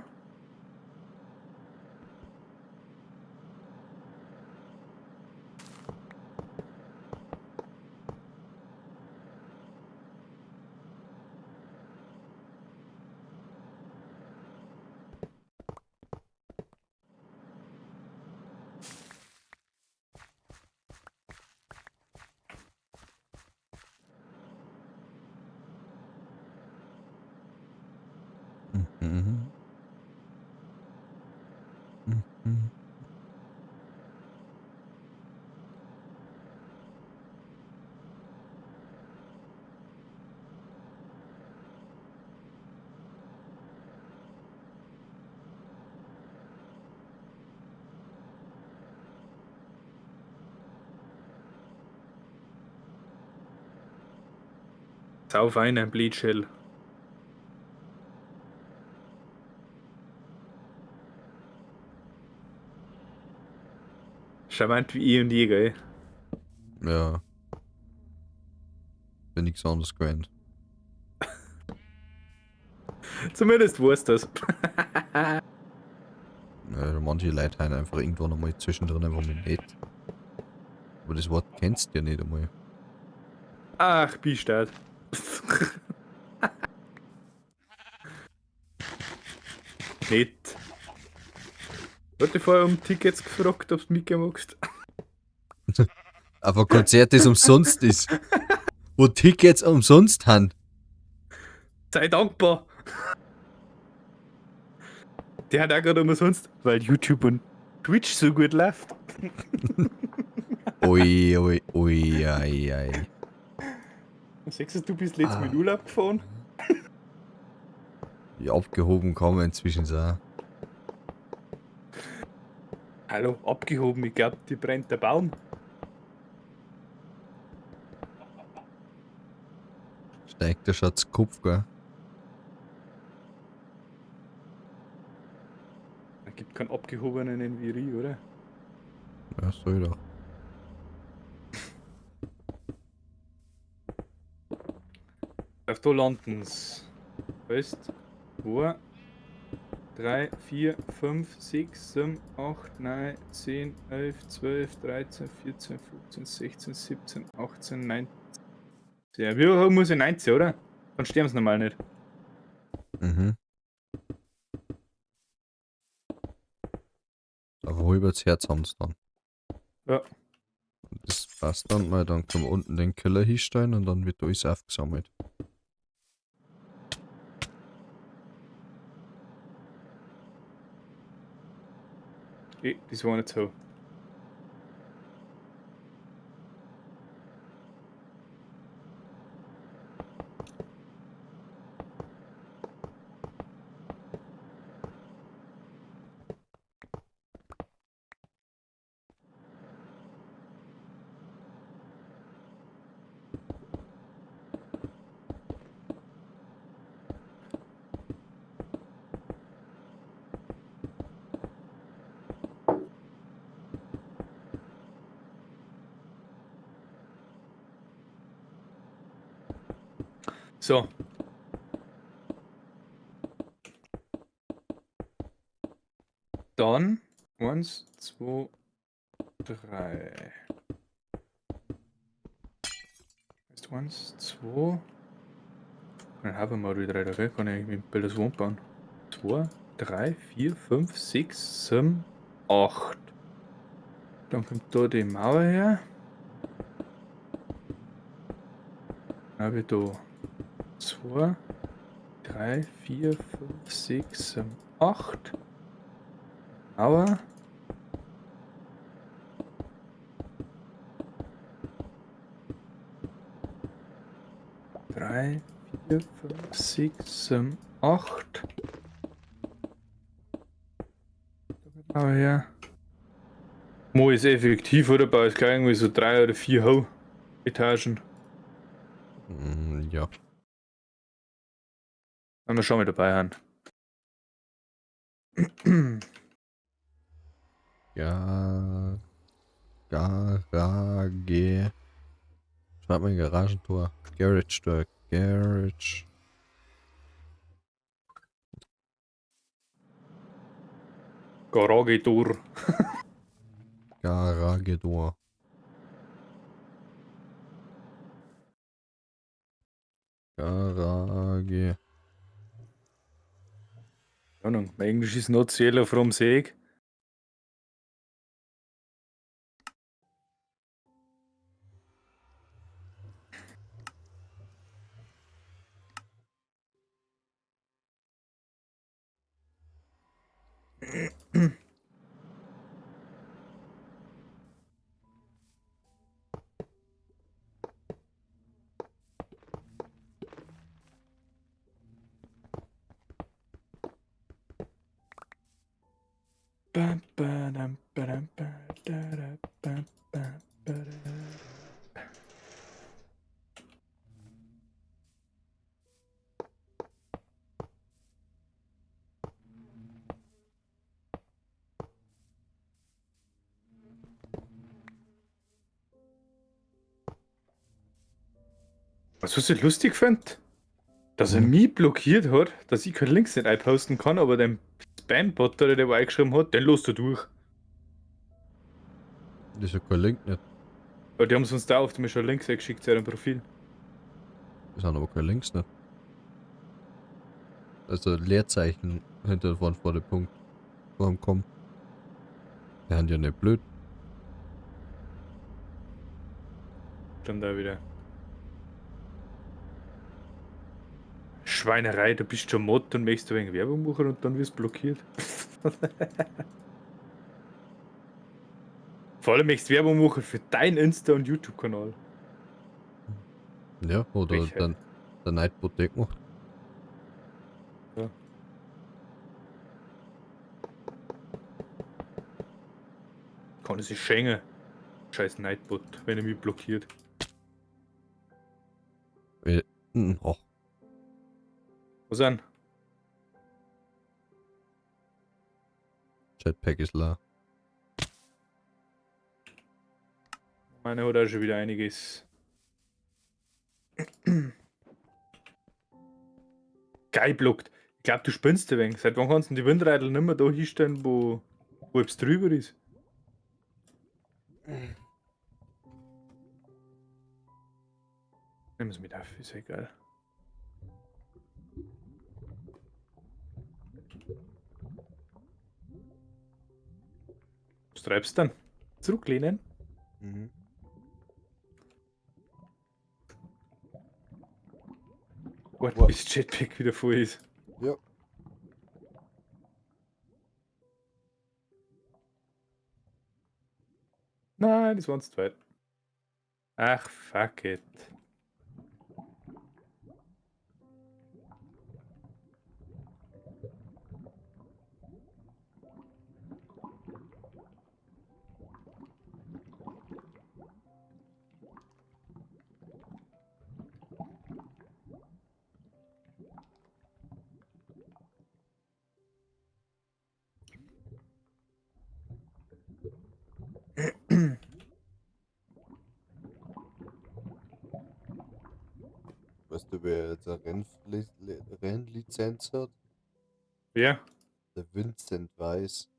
Mhm. Mhm. Sauf ein, ein Blitschell. Charmant wie eh und je, gell? Ja. Bin nichts anderes gewöhnt. Zumindest weißt das. Ja, manche Leute haben einfach irgendwann einmal zwischendrin einfach mal nett. Aber das Wort kennst du ja nicht einmal. Ach, Bistart. Nett. Hatte vorher um Tickets gefragt, ob du mitgehen magst. Aber Konzert, das umsonst ist. Wo Tickets umsonst haben. Sei dankbar. Der hat auch gerade umsonst, weil YouTube und Twitch so gut läuft. Ui, ui, ui, ei, ei. Siehst du, du bist letztes Mal in Urlaub gefahren? Ja, abgehoben kann man inzwischen sagen. Hallo, abgehoben, ich glaub, die brennt der Baum. Steigt der Schatz Kopf, gell? Es gibt keinen abgehobenen in Viri, oder? Ja, soll doch. Auf da landen's. Weißt? 2, 3, 4, 5, 6, 7, 8, 9, 10, 11, 12, 13, 14, 15, 16, 17, 18, 19. Ja, wie hoch muss ich 19, oder? Dann sterben sie normal nicht. Mhm. Aber halbes Herz haben sie dann. Ja. Und das passt dann, weil dann können wir unten den Keller hinstellen und dann wird alles aufgesammelt. Das war nicht so. So. Dann 1, 2, 3. Ist 1, 2. Dann haben wir mal die 3 da, gell? Kann ich irgendwie Bilder so umbauen. 2, 3, 4, 5, 6, 7, 8. Dann kommt da die Mauer her. Dann habe ich da 2, 3, 4, 5, 6, 7, 8. Mauer. 3, 4, 5, 6, 7, 8. Mauer her. Mo ist effektiv, oder? Bei ist gleich irgendwie so 3 oder 4 Ho-Etagen. Ja. Wenn wir schon mal dabei haben. Ja. Garage. Schreib mal Garagentor. Garage Door. Garage. Garage Door. Garage Door. Garage. Keine Ahnung, mein Englisch ist not yellow from the egg. Bam, ba, dam, ba, dam, ba, da, da, ba, ba, ba, da. Was ich lustig fand? Dass er Mhm. mich blockiert hat, dass ich keine Links nicht einposten kann, aber den Spam-Bot, der der eingeschrieben hat, den lässt er durch. Das ist ja kein Link nicht. Aber die haben sonst da oft mir schon Links geschickt zu ihrem Profil. Das sind aber keine Links nicht. Also Leerzeichen hinter vorne vor dem Punkt. Vor dem Kommen. Die sind ja nicht blöd. Dann da wieder. Schweinerei, du bist schon Mod und möchtest ein wenig Werbung machen und dann wirst du blockiert. Vor allem möchtest du Werbung machen für deinen Insta- und YouTube-Kanal. Ja, oder Frechheit. dann der Nightbot der gemacht. Ja. Kann ich sich schenken. Scheiß Nightbot, wenn er mich blockiert. Och, Was an? Jetpack ist leer. Meine hat auch schon wieder einiges. Geil blockt. Ich glaube, du spinnst ein wenig. Seit wann kannst du denn die Windräder nicht mehr da hinstellen, wo etwas drüber ist? Nimm es mit auf, ist ja egal. Was treibst du dann? Zurücklehnen? Mhm. Warte, Wa- bis das Jetpack wieder voll ist. Ja. Nein, das waren zu zweit. Ach, fuck it. Weißt du, wer jetzt eine Rennlizenz hat? Wer? Der Vincent Weiss.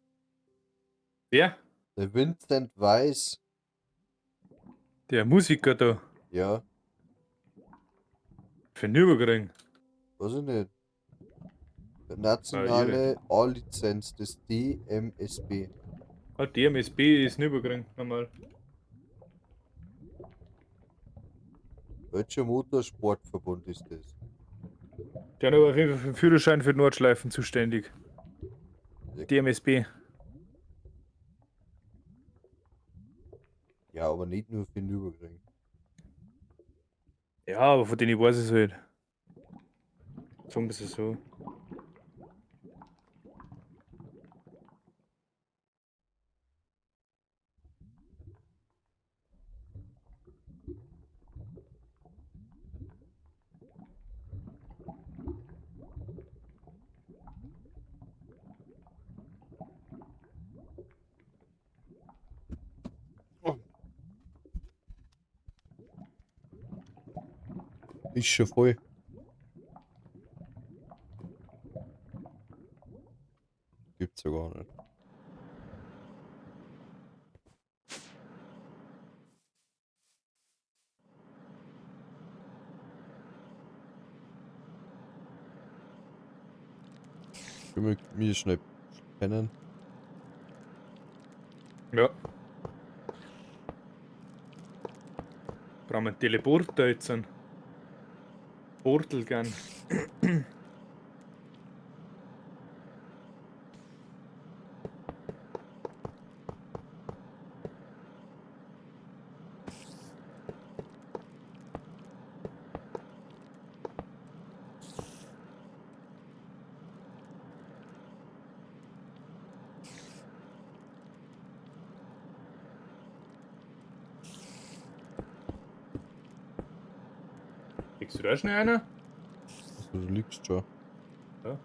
Wer? Der Vincent Weiss. Der Musiker da. Ja, Für Nürburgring. weiß ich nicht. Nationale A-Lizenz des DMSB. Ah, DMSB ist Nürburgring. Nochmal. Deutscher Motorsportverbund ist das. Der ist aber auf jeden Fall für den Führerschein für die Nordschleifen zuständig. DMSB. Ja, aber nicht nur für den Nürburgring. Ja, aber von denen ich weiß es halt. Sagen wir es so. Ist schon voll. Gibt's ja gar nicht. Können wir mir schnell kennen? Ja. Brauchen wir einen Teleporter jetzt? Einen Portal gern. Kriegst du da schnell einer? Also du liegst schon. Ja.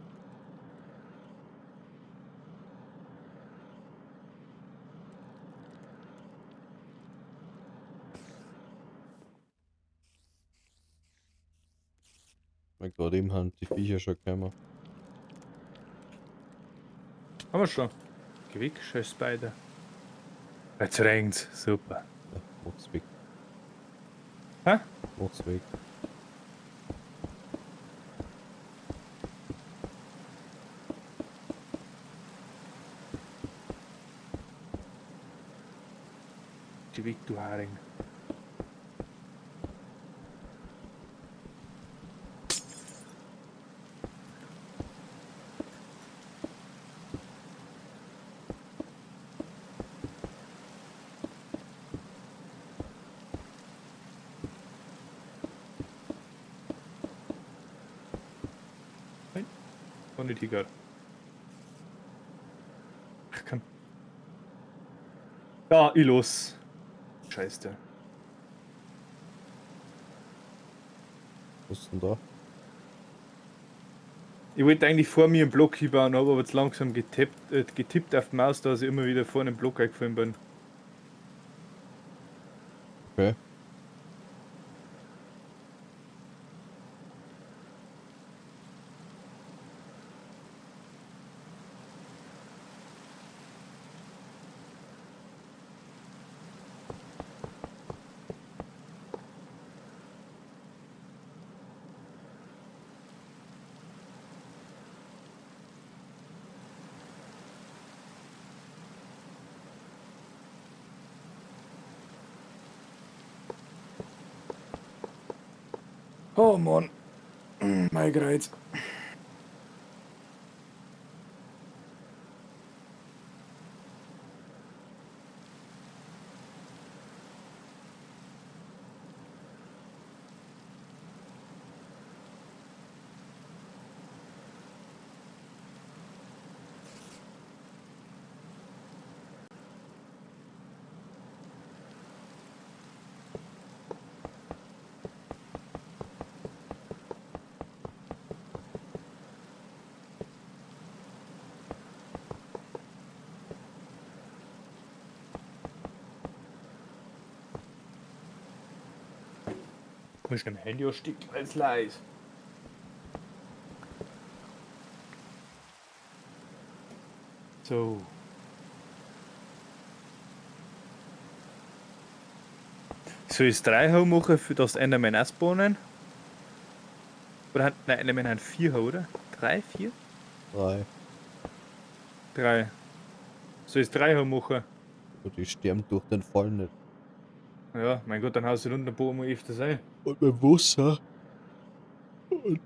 Weil gerade eben haben die Viecher schon gekommen. Haben wir schon. Geh weg, scheiß Spider. Jetzt regnt's. Super. Ja, mach's weg. Hä? Mach's weg. Geh weg, du Haring. Nein, war nicht egal. Ach komm. Ja, ich los. Scheiße. Was ist denn da? Ich wollte eigentlich vor mir einen Block hinbauen, habe aber jetzt langsam getippt auf die Maus, dass ich immer wieder vor einen Block eingefallen bin. Okay. Oh Mann. Mein Kreuz. Muss ich am Handy anstecken, weil es leise. So. Soll ich es 3 Hau machen, für das Enderman auch spawnen? Oder hat, nein, Enderman hat 4 Hau, oder? 3, 4? 3. 3. Soll ich es 3 Hau machen? Und die sterben durch den Fall nicht. Ja, mein Gott, dann haust du unten den Boden öfter sein. Und mit dem Wasser. Und,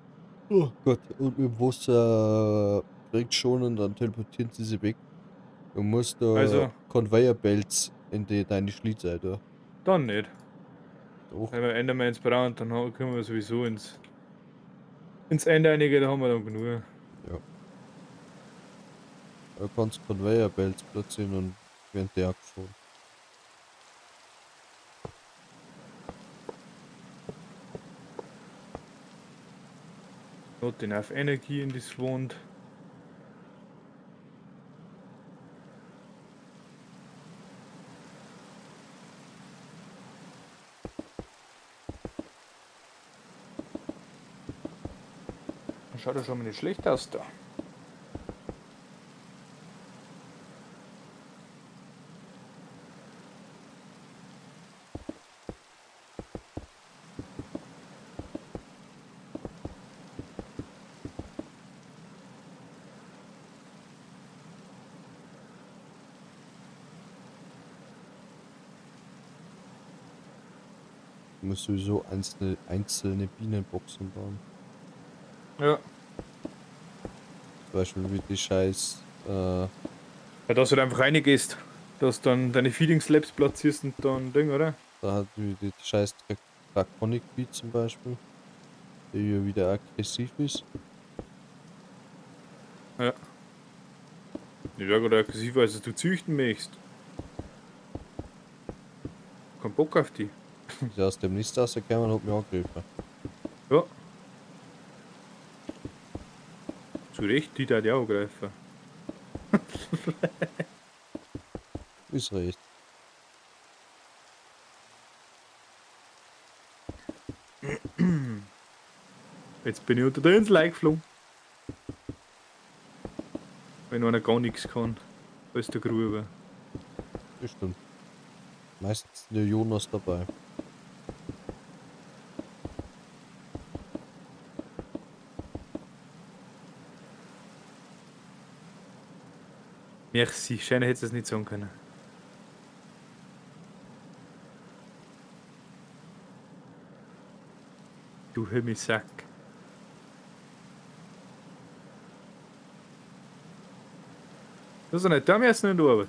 oh Gott, und mit dem Wasser bringt schon und dann teleportieren sie sich weg. Du musst da Also. Conveyor Belts in die, deine Schlitze da. Dann nicht. Doch. Wenn wir Endermans brauchen, dann können wir sowieso ins Ende einige, da haben wir dann genug. Ja. Du kannst Conveyor Belts platzieren und werden die abgefahren. Not enough energy in this wand. Schaut ja schon mal nicht schlecht aus da. Ich muss sowieso einzelne Bienenboxen bauen. Ja. Zum Beispiel wie die scheiß. Ja, dass du da einfach reingehst, dass du dann deine Feeding Slabs platzierst und dann Ding, oder? Da hat wie die scheiß Draconic Bee zum Beispiel, die ja wieder aggressiv ist. Ja. Die wäre gerade aggressiver, als du züchten möchtest. Kein Bock auf die. Ist aus dem Nist rausgekommen und hat mich angegriffen. Ja. Zu Recht, die da die auch angreifen. Ist recht. Ich Jetzt bin ich unter der Insel eingeflogen. Wenn einer gar nichts kann, als der Gruber. Das stimmt. Meistens der Jonas dabei. Merci, schöner hätte es nicht sagen können. Du Himmelsack. Das ist nicht, da müssen in der Arbeit.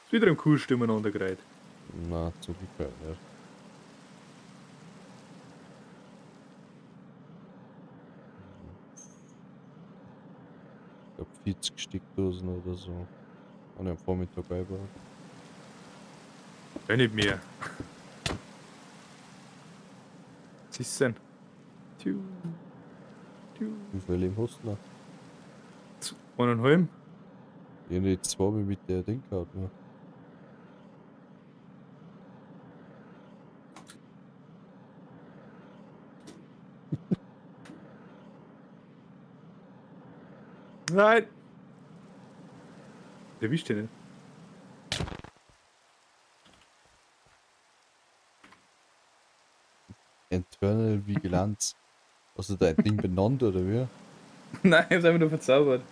Ist wieder im Kuhst umeinander gereiht. Na, zum Glück nicht. Ich glaub 40 Steckdosen oder so. Habe ich am Vormittag eingebaut. Ja, nicht mehr. Was ist denn? Tiu. Tiu. Wie viel Leben hast du noch? 1,5. Ich hab jetzt zwei mit der Ding gehabt, ne? Nein! Der wischt den nicht. Internal Vigilanz. Hast du dein Ding benannt oder wie? Nein, ich hab's einfach nur verzaubert.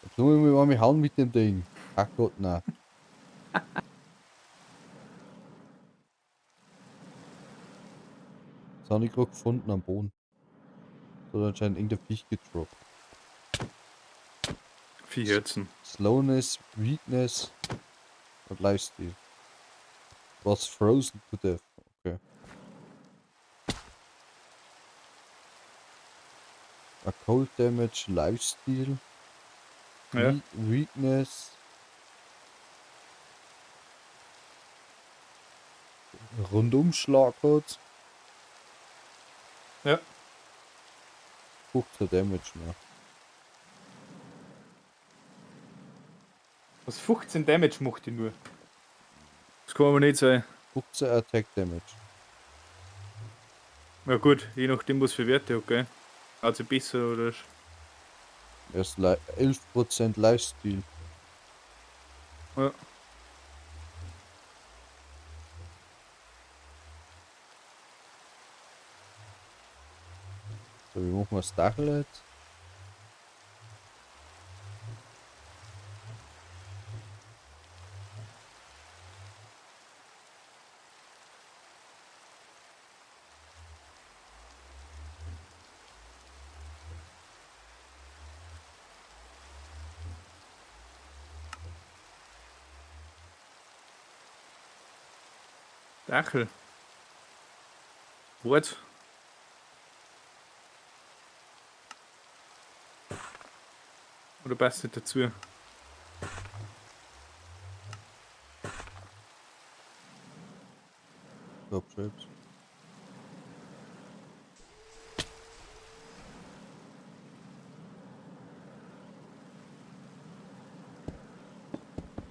Jetzt muss ich mich mal hauen mit dem Ding. Ach Gott, nein. Das habe ich gerade gefunden am Boden. Das hat anscheinend irgendein Viech gedroppt. 4 Herzen. Slowness, Weakness und Lifesteal. Was frozen to death. Okay. A Cold Damage, Lifesteal. Ja. Weakness. Rundumschlag hat. Ja. 15 Damage mehr. Was 15 Damage macht die nur? Das kann aber nicht sein. 15 Attack Damage. Ja gut, je nachdem was für Werte, okay. Also besser oder. Erst 11% Lifesteal. Ja. So, wie machen wir das Dach jetzt? Dachel. What? Oder passt nicht dazu? Glaub selbst.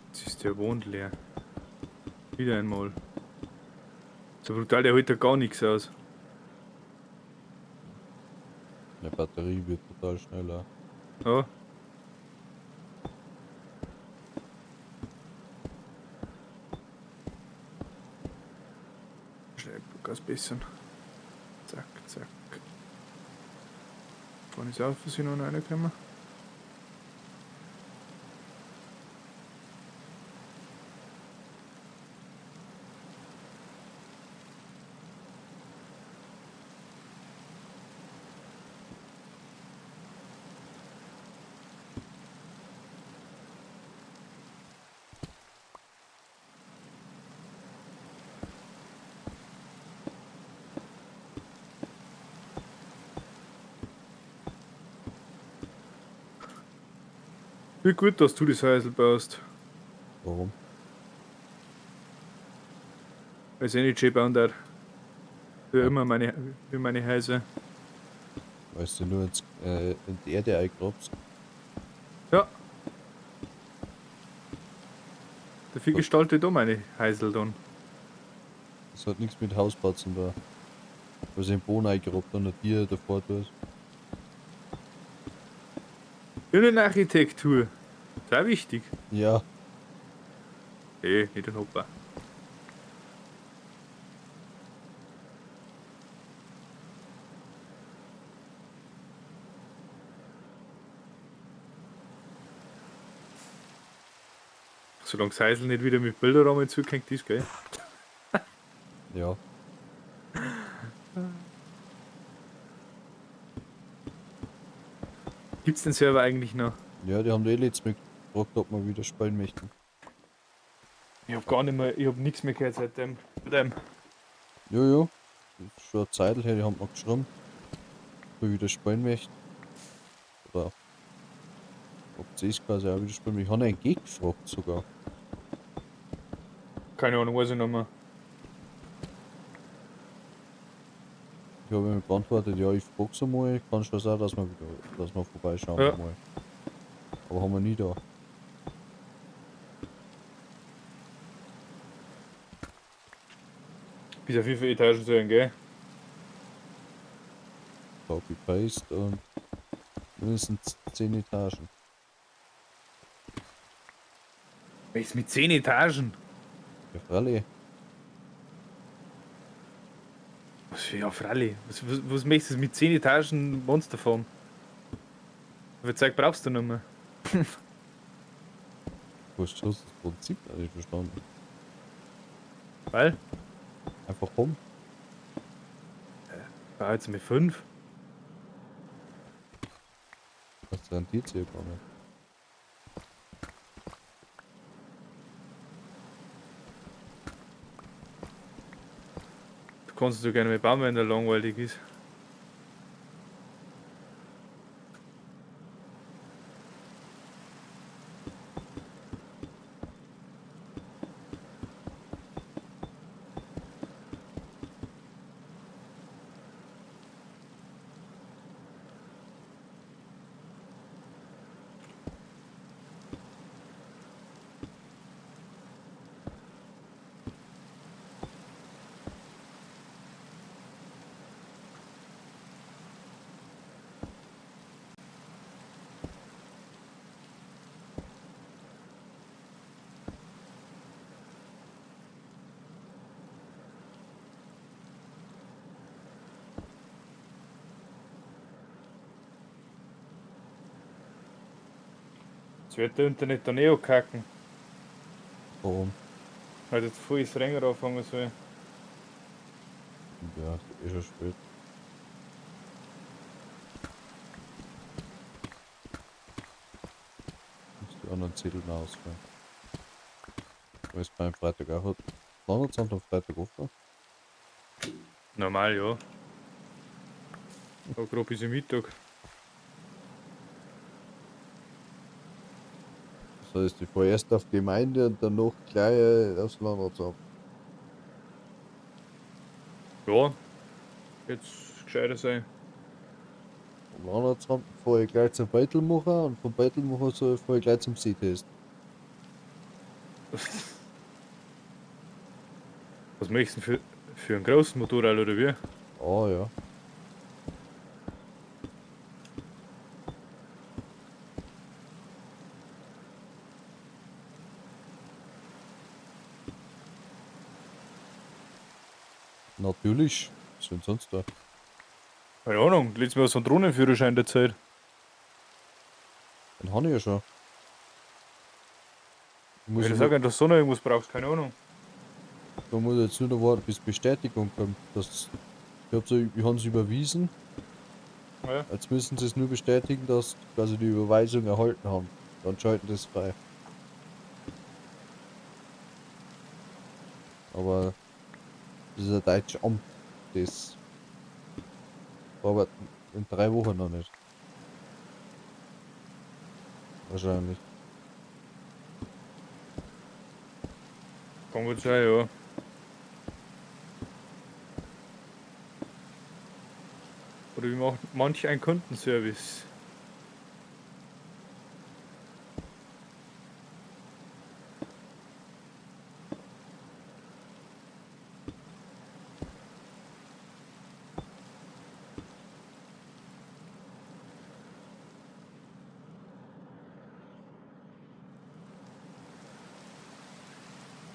Jetzt ist der Wand leer. Wieder einmal. So brutal, der holt da gar nichts aus. Eine Batterie wird total schneller. Ja. Schnell, Gas bisschen. Zack, zack. Vorne ist auch für sie noch reinkommen. Wie gut, dass du das Häusl baust. Warum? Weil es eh nicht schön bauen darf. Wie Ja. immer meine, wie meine Häuser. Weil du nur in die Erde eingrabst. Ja. Dafür gestalte ich da meine Häusl dann. Das hat nichts mit Hausbau zu tun. Weil sie den Boden eingegrabt und ein Tier davor tust. Innenarchitektur. Ist auch wichtig. Ja. Ey, nicht den Hopper. Solange das Häusl nicht wieder mit Bilderrahmen zugehängt ist, gell? Ja. Gibt's den Server eigentlich noch? Ja, die haben die eh letztes Mal gefragt, ob wir wieder spielen möchten. Ich hab gar nicht mehr, ich hab nichts mehr gehört seitdem. Dem. Jo, jo. Das ist schon eine Zeit her, die haben noch geschrieben, ob wir wieder spielen möchten. Oder ob sie es quasi auch wieder spielen möchten. Ich habe einen G gefragt sogar. Keine Ahnung, weiß ich nicht mehr. Ich habe ihm geantwortet, ja, ich frag's einmal, kann schon sein, dass wir wieder, dass wir vorbeischauen Ja. einmal. Aber haben wir nie da. Bis auf wie viele Etagen sollen, gell? Copy Paste und mindestens 10 Etagen. Was mit 10 Etagen? Ja, freilich. Was für, ja, freilich. Was möchtest du mit 10 Etagen Monsterfarm? Wie viel Zeug brauchst du nicht mehr? Du hast schon das Prinzip nicht verstanden. Weil? Einfach rum. Ja, jetzt mit 5. Das rentiert sich ja gar nicht. Du kannst so gerne mit bauen, wenn der langweilig ist. Jetzt wird der Internet dann eh ankacken. Warum? Weil jetzt voll ins Rennen anfangen soll. Ja, ist eh schon spät. Muss die anderen Zettel noch ausfüllen. Weil es beim Freitag auch hat. Landratsamt am Freitag offen? Normal, ja. Aber gerade bis im Mittag. Das heißt, ich fahre erst auf Gemeinde und danach gleich aufs Landratsamt. Ja, jetzt gescheiter sein. Vom Landratsamt fahre ich gleich zum Beutelmacher und vom Beutelmacher fahre ich gleich zum Sehtest. Was möchtest du denn für einen großen Motorrad oder wie? Ah ja. Natürlich. Was denn sonst da? Keine Ahnung, letztes Mal so einen Drohnenführerschein der Zeit. Den habe ich ja schon. Ich muss Ich ja sagen, dass du noch irgendwas brauchst, keine Ahnung. Da muss ich jetzt nur noch warten, bis Bestätigung kommt. Das, ich hab's überwiesen. Ja. Jetzt müssen sie es nur bestätigen, dass quasi die Überweisung erhalten haben. Dann schalten das frei. Aber das ist ein deutsches Amt. Das arbeitet in 3 Wochen noch nicht. Wahrscheinlich. Kann gut sein, ja. Oder wie macht manch ein Kundenservice.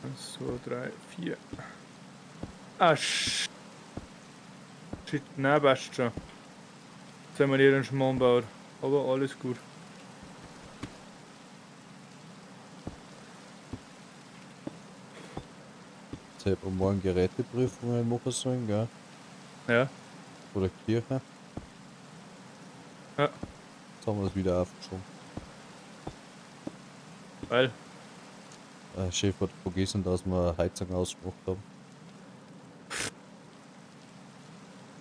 Eins, zwei, drei, vier. Ah, shit, na passt schon. Jetzt haben wir hier den Schmarrn gebaut. Aber alles gut. Jetzt hätte man morgen Geräteprüfungen machen sollen, gell? Ja. Oder Kirche. Ja. Jetzt haben wir das wieder aufgeschoben. Weil? Der Chef hat vergessen, dass wir Heizung ausgemacht haben.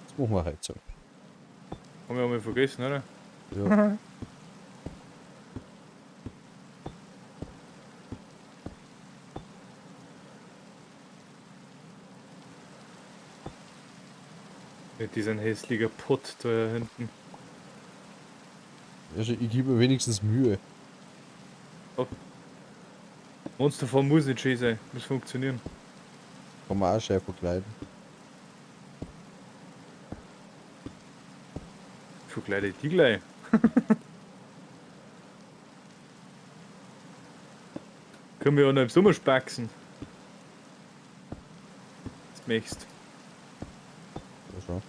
Jetzt machen wir Heizung. Haben wir einmal vergessen, oder? Ja. Mit diesem hässlichen Pott da hinten. Also ich gebe mir wenigstens Mühe. Oh. Monsterform muss nicht schön sein, muss funktionieren. Kann man auch schön verkleiden. Verkleide ich die gleich. Können wir auch noch im Sommer spaxen. Das möchtest. Ja, schon.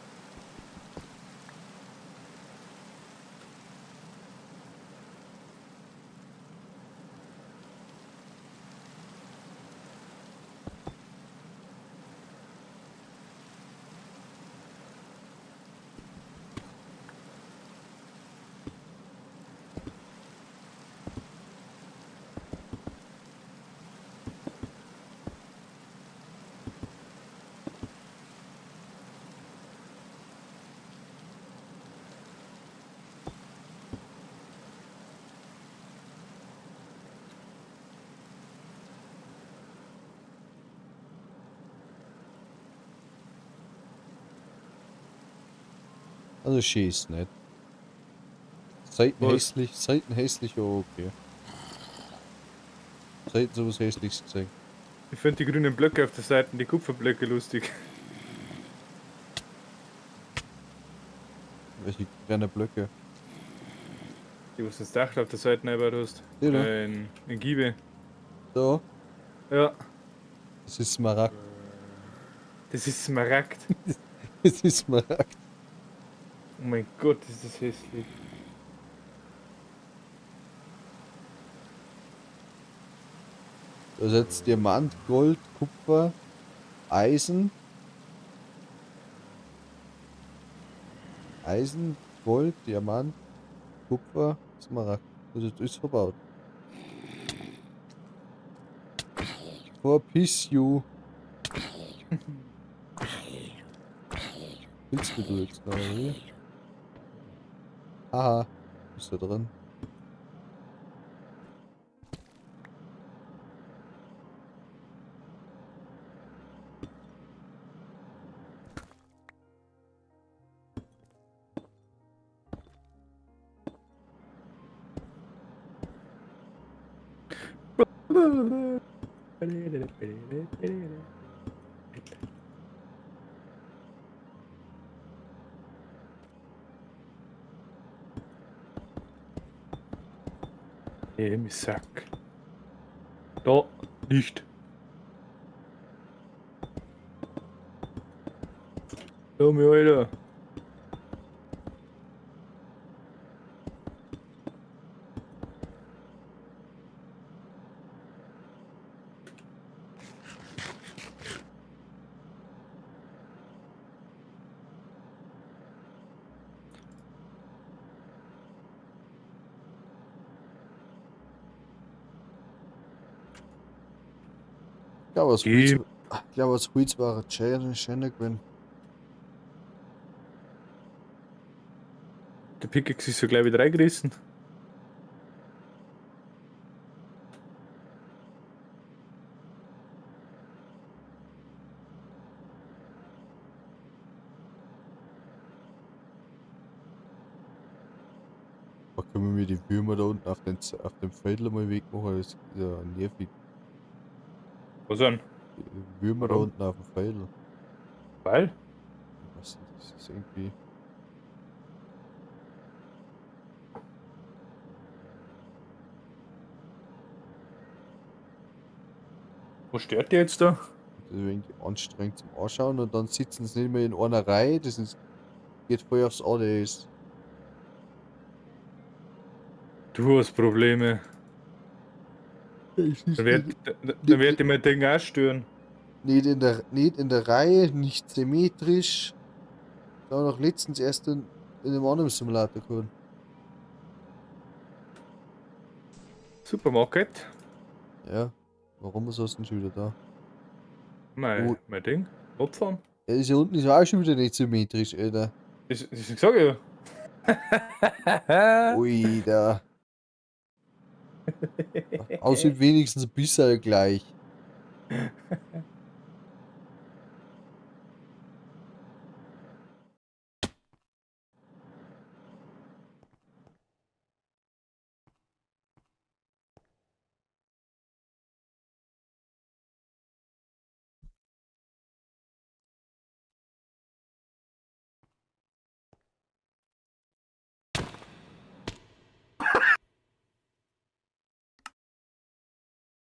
Also schießt nicht. Seiten hässlich, Seiten hässlich, oh, okay. Seiten sowas Hässliches gesehen. Ich finde die grünen Blöcke auf der Seite, die Kupferblöcke lustig. Welche grünen Blöcke? Die, was das Dach auf der Seite eingebaut hast. Die da? In Giebe. Da? Ja. Das ist Smaragd. Das ist Smaragd. Das ist Smaragd. Oh mein Gott, ist das hässlich. Da ist jetzt Diamant, Gold, Kupfer, Eisen. Eisen, Gold, Diamant, Kupfer, Smaragd. Also das ist verbaut. Verpiss you. Willst du jetzt noch, oder? Haha, ist da drin. Im Sack. Da nicht. Da, mir Alter. Ich glaube, das Holz war ein schöner gewesen. Der Pickaxe ist so gleich wieder reingerissen. Können wir die Würmer da unten auf den, auf dem Feld mal wegmachen? Das ist ja nervig. Was denn? Die Würmer da Warum? unten auf dem Feld. Weil? Was denn das ist irgendwie. Was stört dir jetzt da? Das ist irgendwie anstrengend zum Anschauen und dann sitzen sie nicht mehr in einer Reihe. Das ist, geht voll aufs ADS. Du hast Probleme. Es ist Dann wird dir mein Ding auch stören. nicht in der Reihe, nicht symmetrisch. Da noch letztens erst in einem anderen Simulator gehabt. Supermarket. Ja. Warum ist das denn schon wieder da? Mein, mein Ding. Opfern. Ja, ist ja unten ist ja auch schon wieder nicht symmetrisch, Alter. Das sag ich ja. Ui, da. Aussieht wenigstens ein bisschen gleich.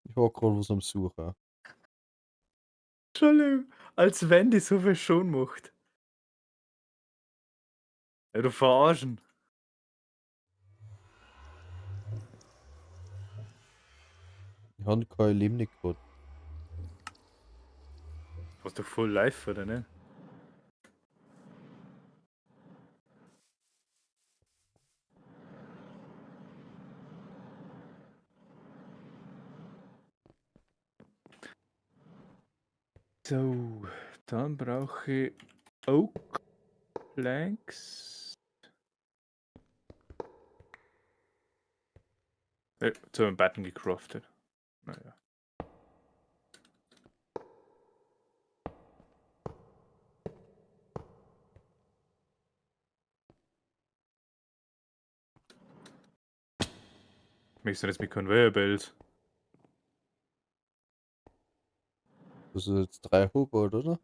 Ich war gerade was am Suchen. Entschuldigung, als wenn die so viel schon macht. Ja, du verarschen. Ich habe kein Leben nicht gehabt. Warst du voll live, oder ne? So, dann brauche ich Oak Planks. Jetzt habe ich einen Button gecraftet. Naja. Möchtest du jetzt mit Conveyor Belts? Das ist jetzt 3 Hubert, oder?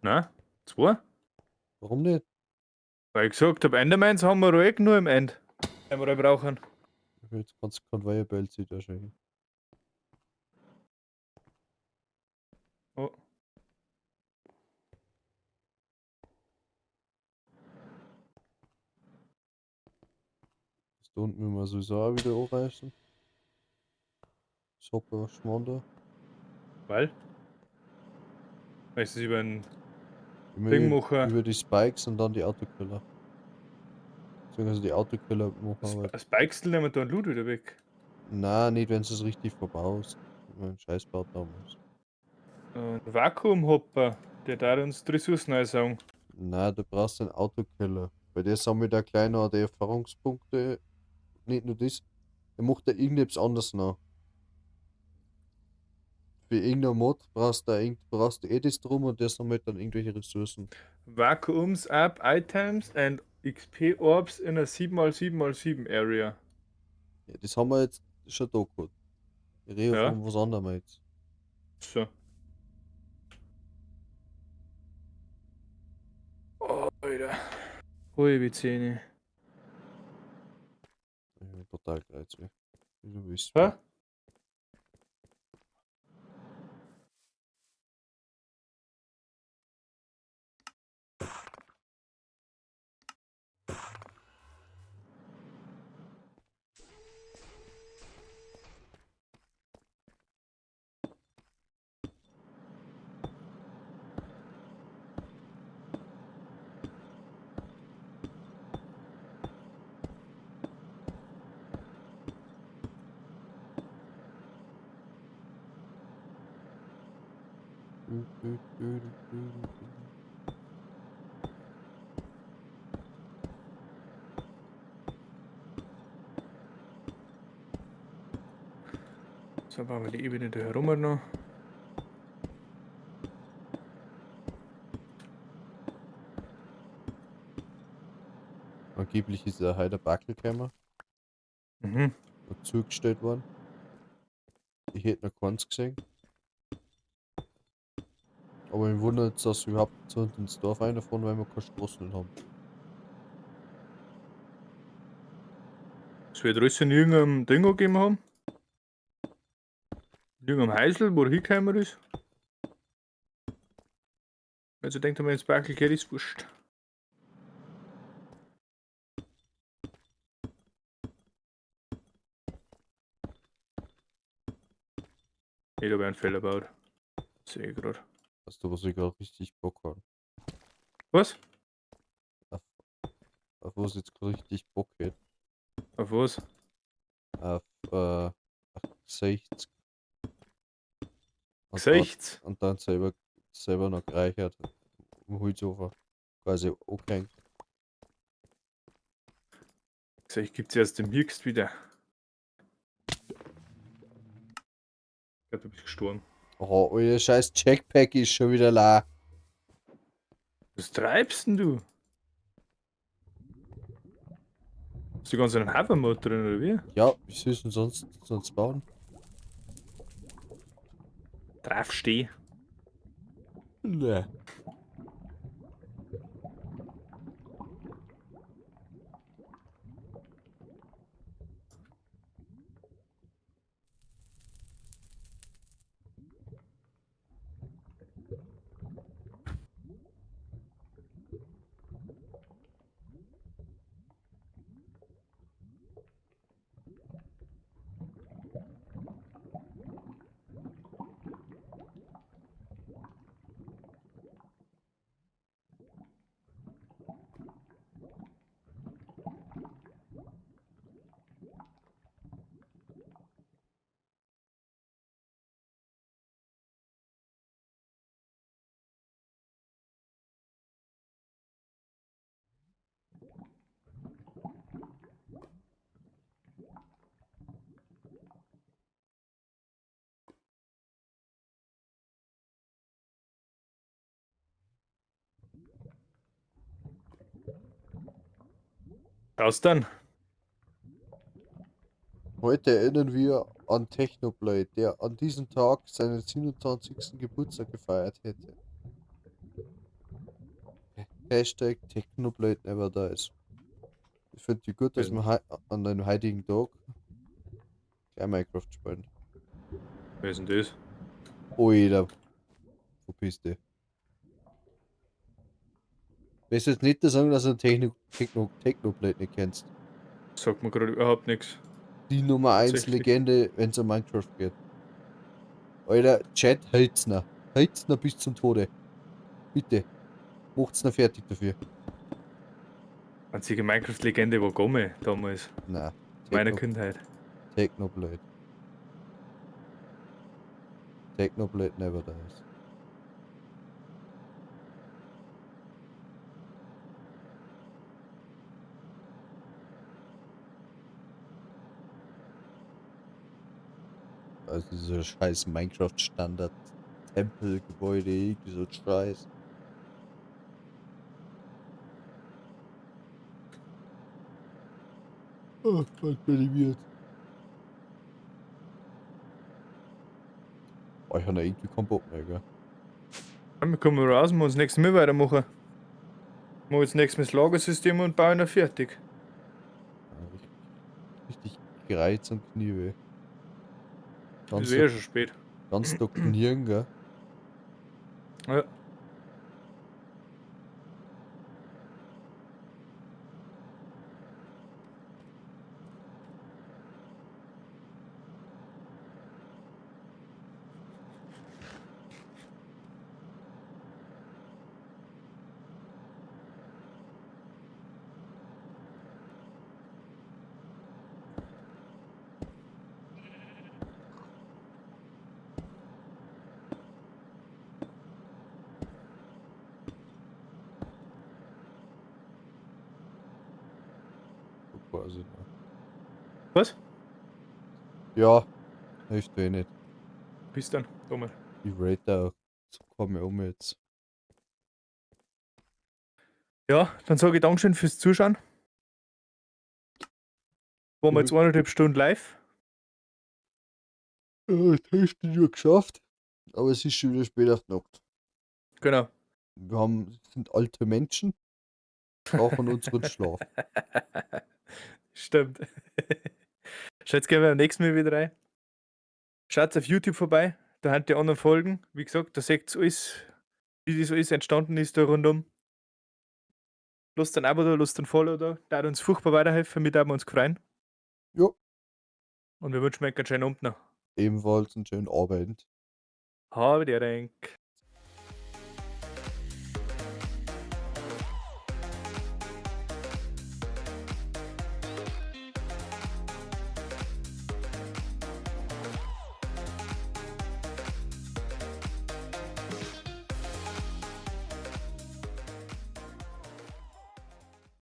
Na, 2? Warum nicht? Weil ich gesagt habe, Endermans haben wir ruhig nur im End. Wenn wir brauchen. Jetzt kannst du Conveyor Belts wieder schon. Oh. Das da unten müssen wir sowieso auch wieder anreißen. Das Hopper Schmarrn da. Weil? Möchtest du über ein Immer Ding machen? Über die Spikes und dann die Autokiller. Beziehungsweise die Autokiller machen wir. Spikes nehmen wir da einen Loot wieder weg. Nein, nicht, wenn du es richtig verbaust. Mein Scheiß baut damals. Ein Vakuumhopper, der da uns die Ressourcen einsaugen. Nein, du brauchst einen Autokiller. Bei der sammelt er gleich noch die Erfahrungspunkte. Nicht nur das, er macht da irgendetwas anderes noch. Für irgendeinen Mod brauchst du, brauchst du eh das drum und der sammelt dann irgendwelche Ressourcen. Vacuums up items and XP Orbs in a 7x7x7 Area. Ja, das haben wir jetzt schon da gehabt. Ich rede Ja. von was anderem jetzt. So. Oh, Alter. Halbe Zähne. Ich bin total gereizt, wie du bist. Hä? So, bauen wir die Ebene da herum noch. Angeblich ist er heute Backel gekommen. Mhm. Zugestellt worden. Ich hätte noch keins gesehen. Aber mich wundert es, dass wir überhaupt zu uns ins Dorf reinfahren, weil wir keine Straßen haben. Es wird alles in irgendeinem Ding gegeben haben. In irgendeinem Häusl, wo er hingekommen ist. Also denkt man, ins Backel geht, ist wurscht. Ich habe einen Fehler gebaut. Sehe ich grad. Weißt du, was ich gerade richtig Bock habe? Was? Auf was ich jetzt grad richtig Bock hätte? Auf was? Auf 60. Und Gesichts? dann selber noch gereichert. Im Holzofen. Quasi okay. Gesicht gibt's erst demnächst wieder. Ich glaub, du bist gestorben. Oh, euer scheiß Jetpack ist schon wieder la. Was treibst denn du? Hast du ganz einen Hovermod drin, oder wie? Ja, wie soll ich denn sonst bauen? Draufsteh. Nee. Was dann? Heute erinnern wir an Technoblade, der an diesem Tag seinen 27. Geburtstag gefeiert hätte. Hashtag Technoblade never dies. Ich finde die gut, dass wir an dem heutigen Tag gleich Minecraft spielen. Wer ist denn das? Oida. Verpiss dich. Willst du jetzt nicht sagen, dass du Technoblade nicht kennst? Sagt mir gerade überhaupt nichts. Die Nummer 1 Tatsächlich. Legende, wenn's um Minecraft geht. Alter, Chat, halt's noch. Halt's noch bis zum Tode. Bitte. Macht's noch fertig dafür. Einzige Minecraft-Legende war Gomme damals. Nein. Meiner Kindheit. Technoblade. Technoblade never dies. Also dieser scheiß Minecraft-Standard Tempelgebäude, irgendwie so ein Scheiß. Oh, was bin ich jetzt? Oh, ich hab noch irgendwie keinen Bock mehr, gell? Ja, wir kommen raus und uns nächstes Mal weitermachen. Machen jetzt nächstes Mal das Lagersystem und bauen noch fertig. Ja, richtig Greiz und Knieweh. Das Ganz ist eh schon spät. Ganz da knien, gell? Ja. Quasi, ne? Was? Ja, hilft mir eh nicht. Bis dann, Thomas. Ich rate auch. So komme ich um jetzt. Ja, dann sage ich Dankeschön fürs Zuschauen. Waren wir jetzt 1,5 Stunden live. Ja, die Hälfte nur geschafft. Aber es ist schon wieder spät auf die Nacht. Genau. Wir sind alte Menschen, brauchen unseren Schlaf. Stimmt. Schaut gerne beim nächsten Mal wieder rein. Schaut auf YouTube vorbei, da haben die anderen Folgen. Wie gesagt, da seht ihr alles, wie das alles entstanden ist da rundum. Lasst ein Abo da, lasst ein Follow da. Da hat uns furchtbar weiterhelfen, mit dem wir uns freuen. Ja. Und wir wünschen euch einen schönen Abend noch. Ebenfalls einen schönen Abend. Habe die Ehre.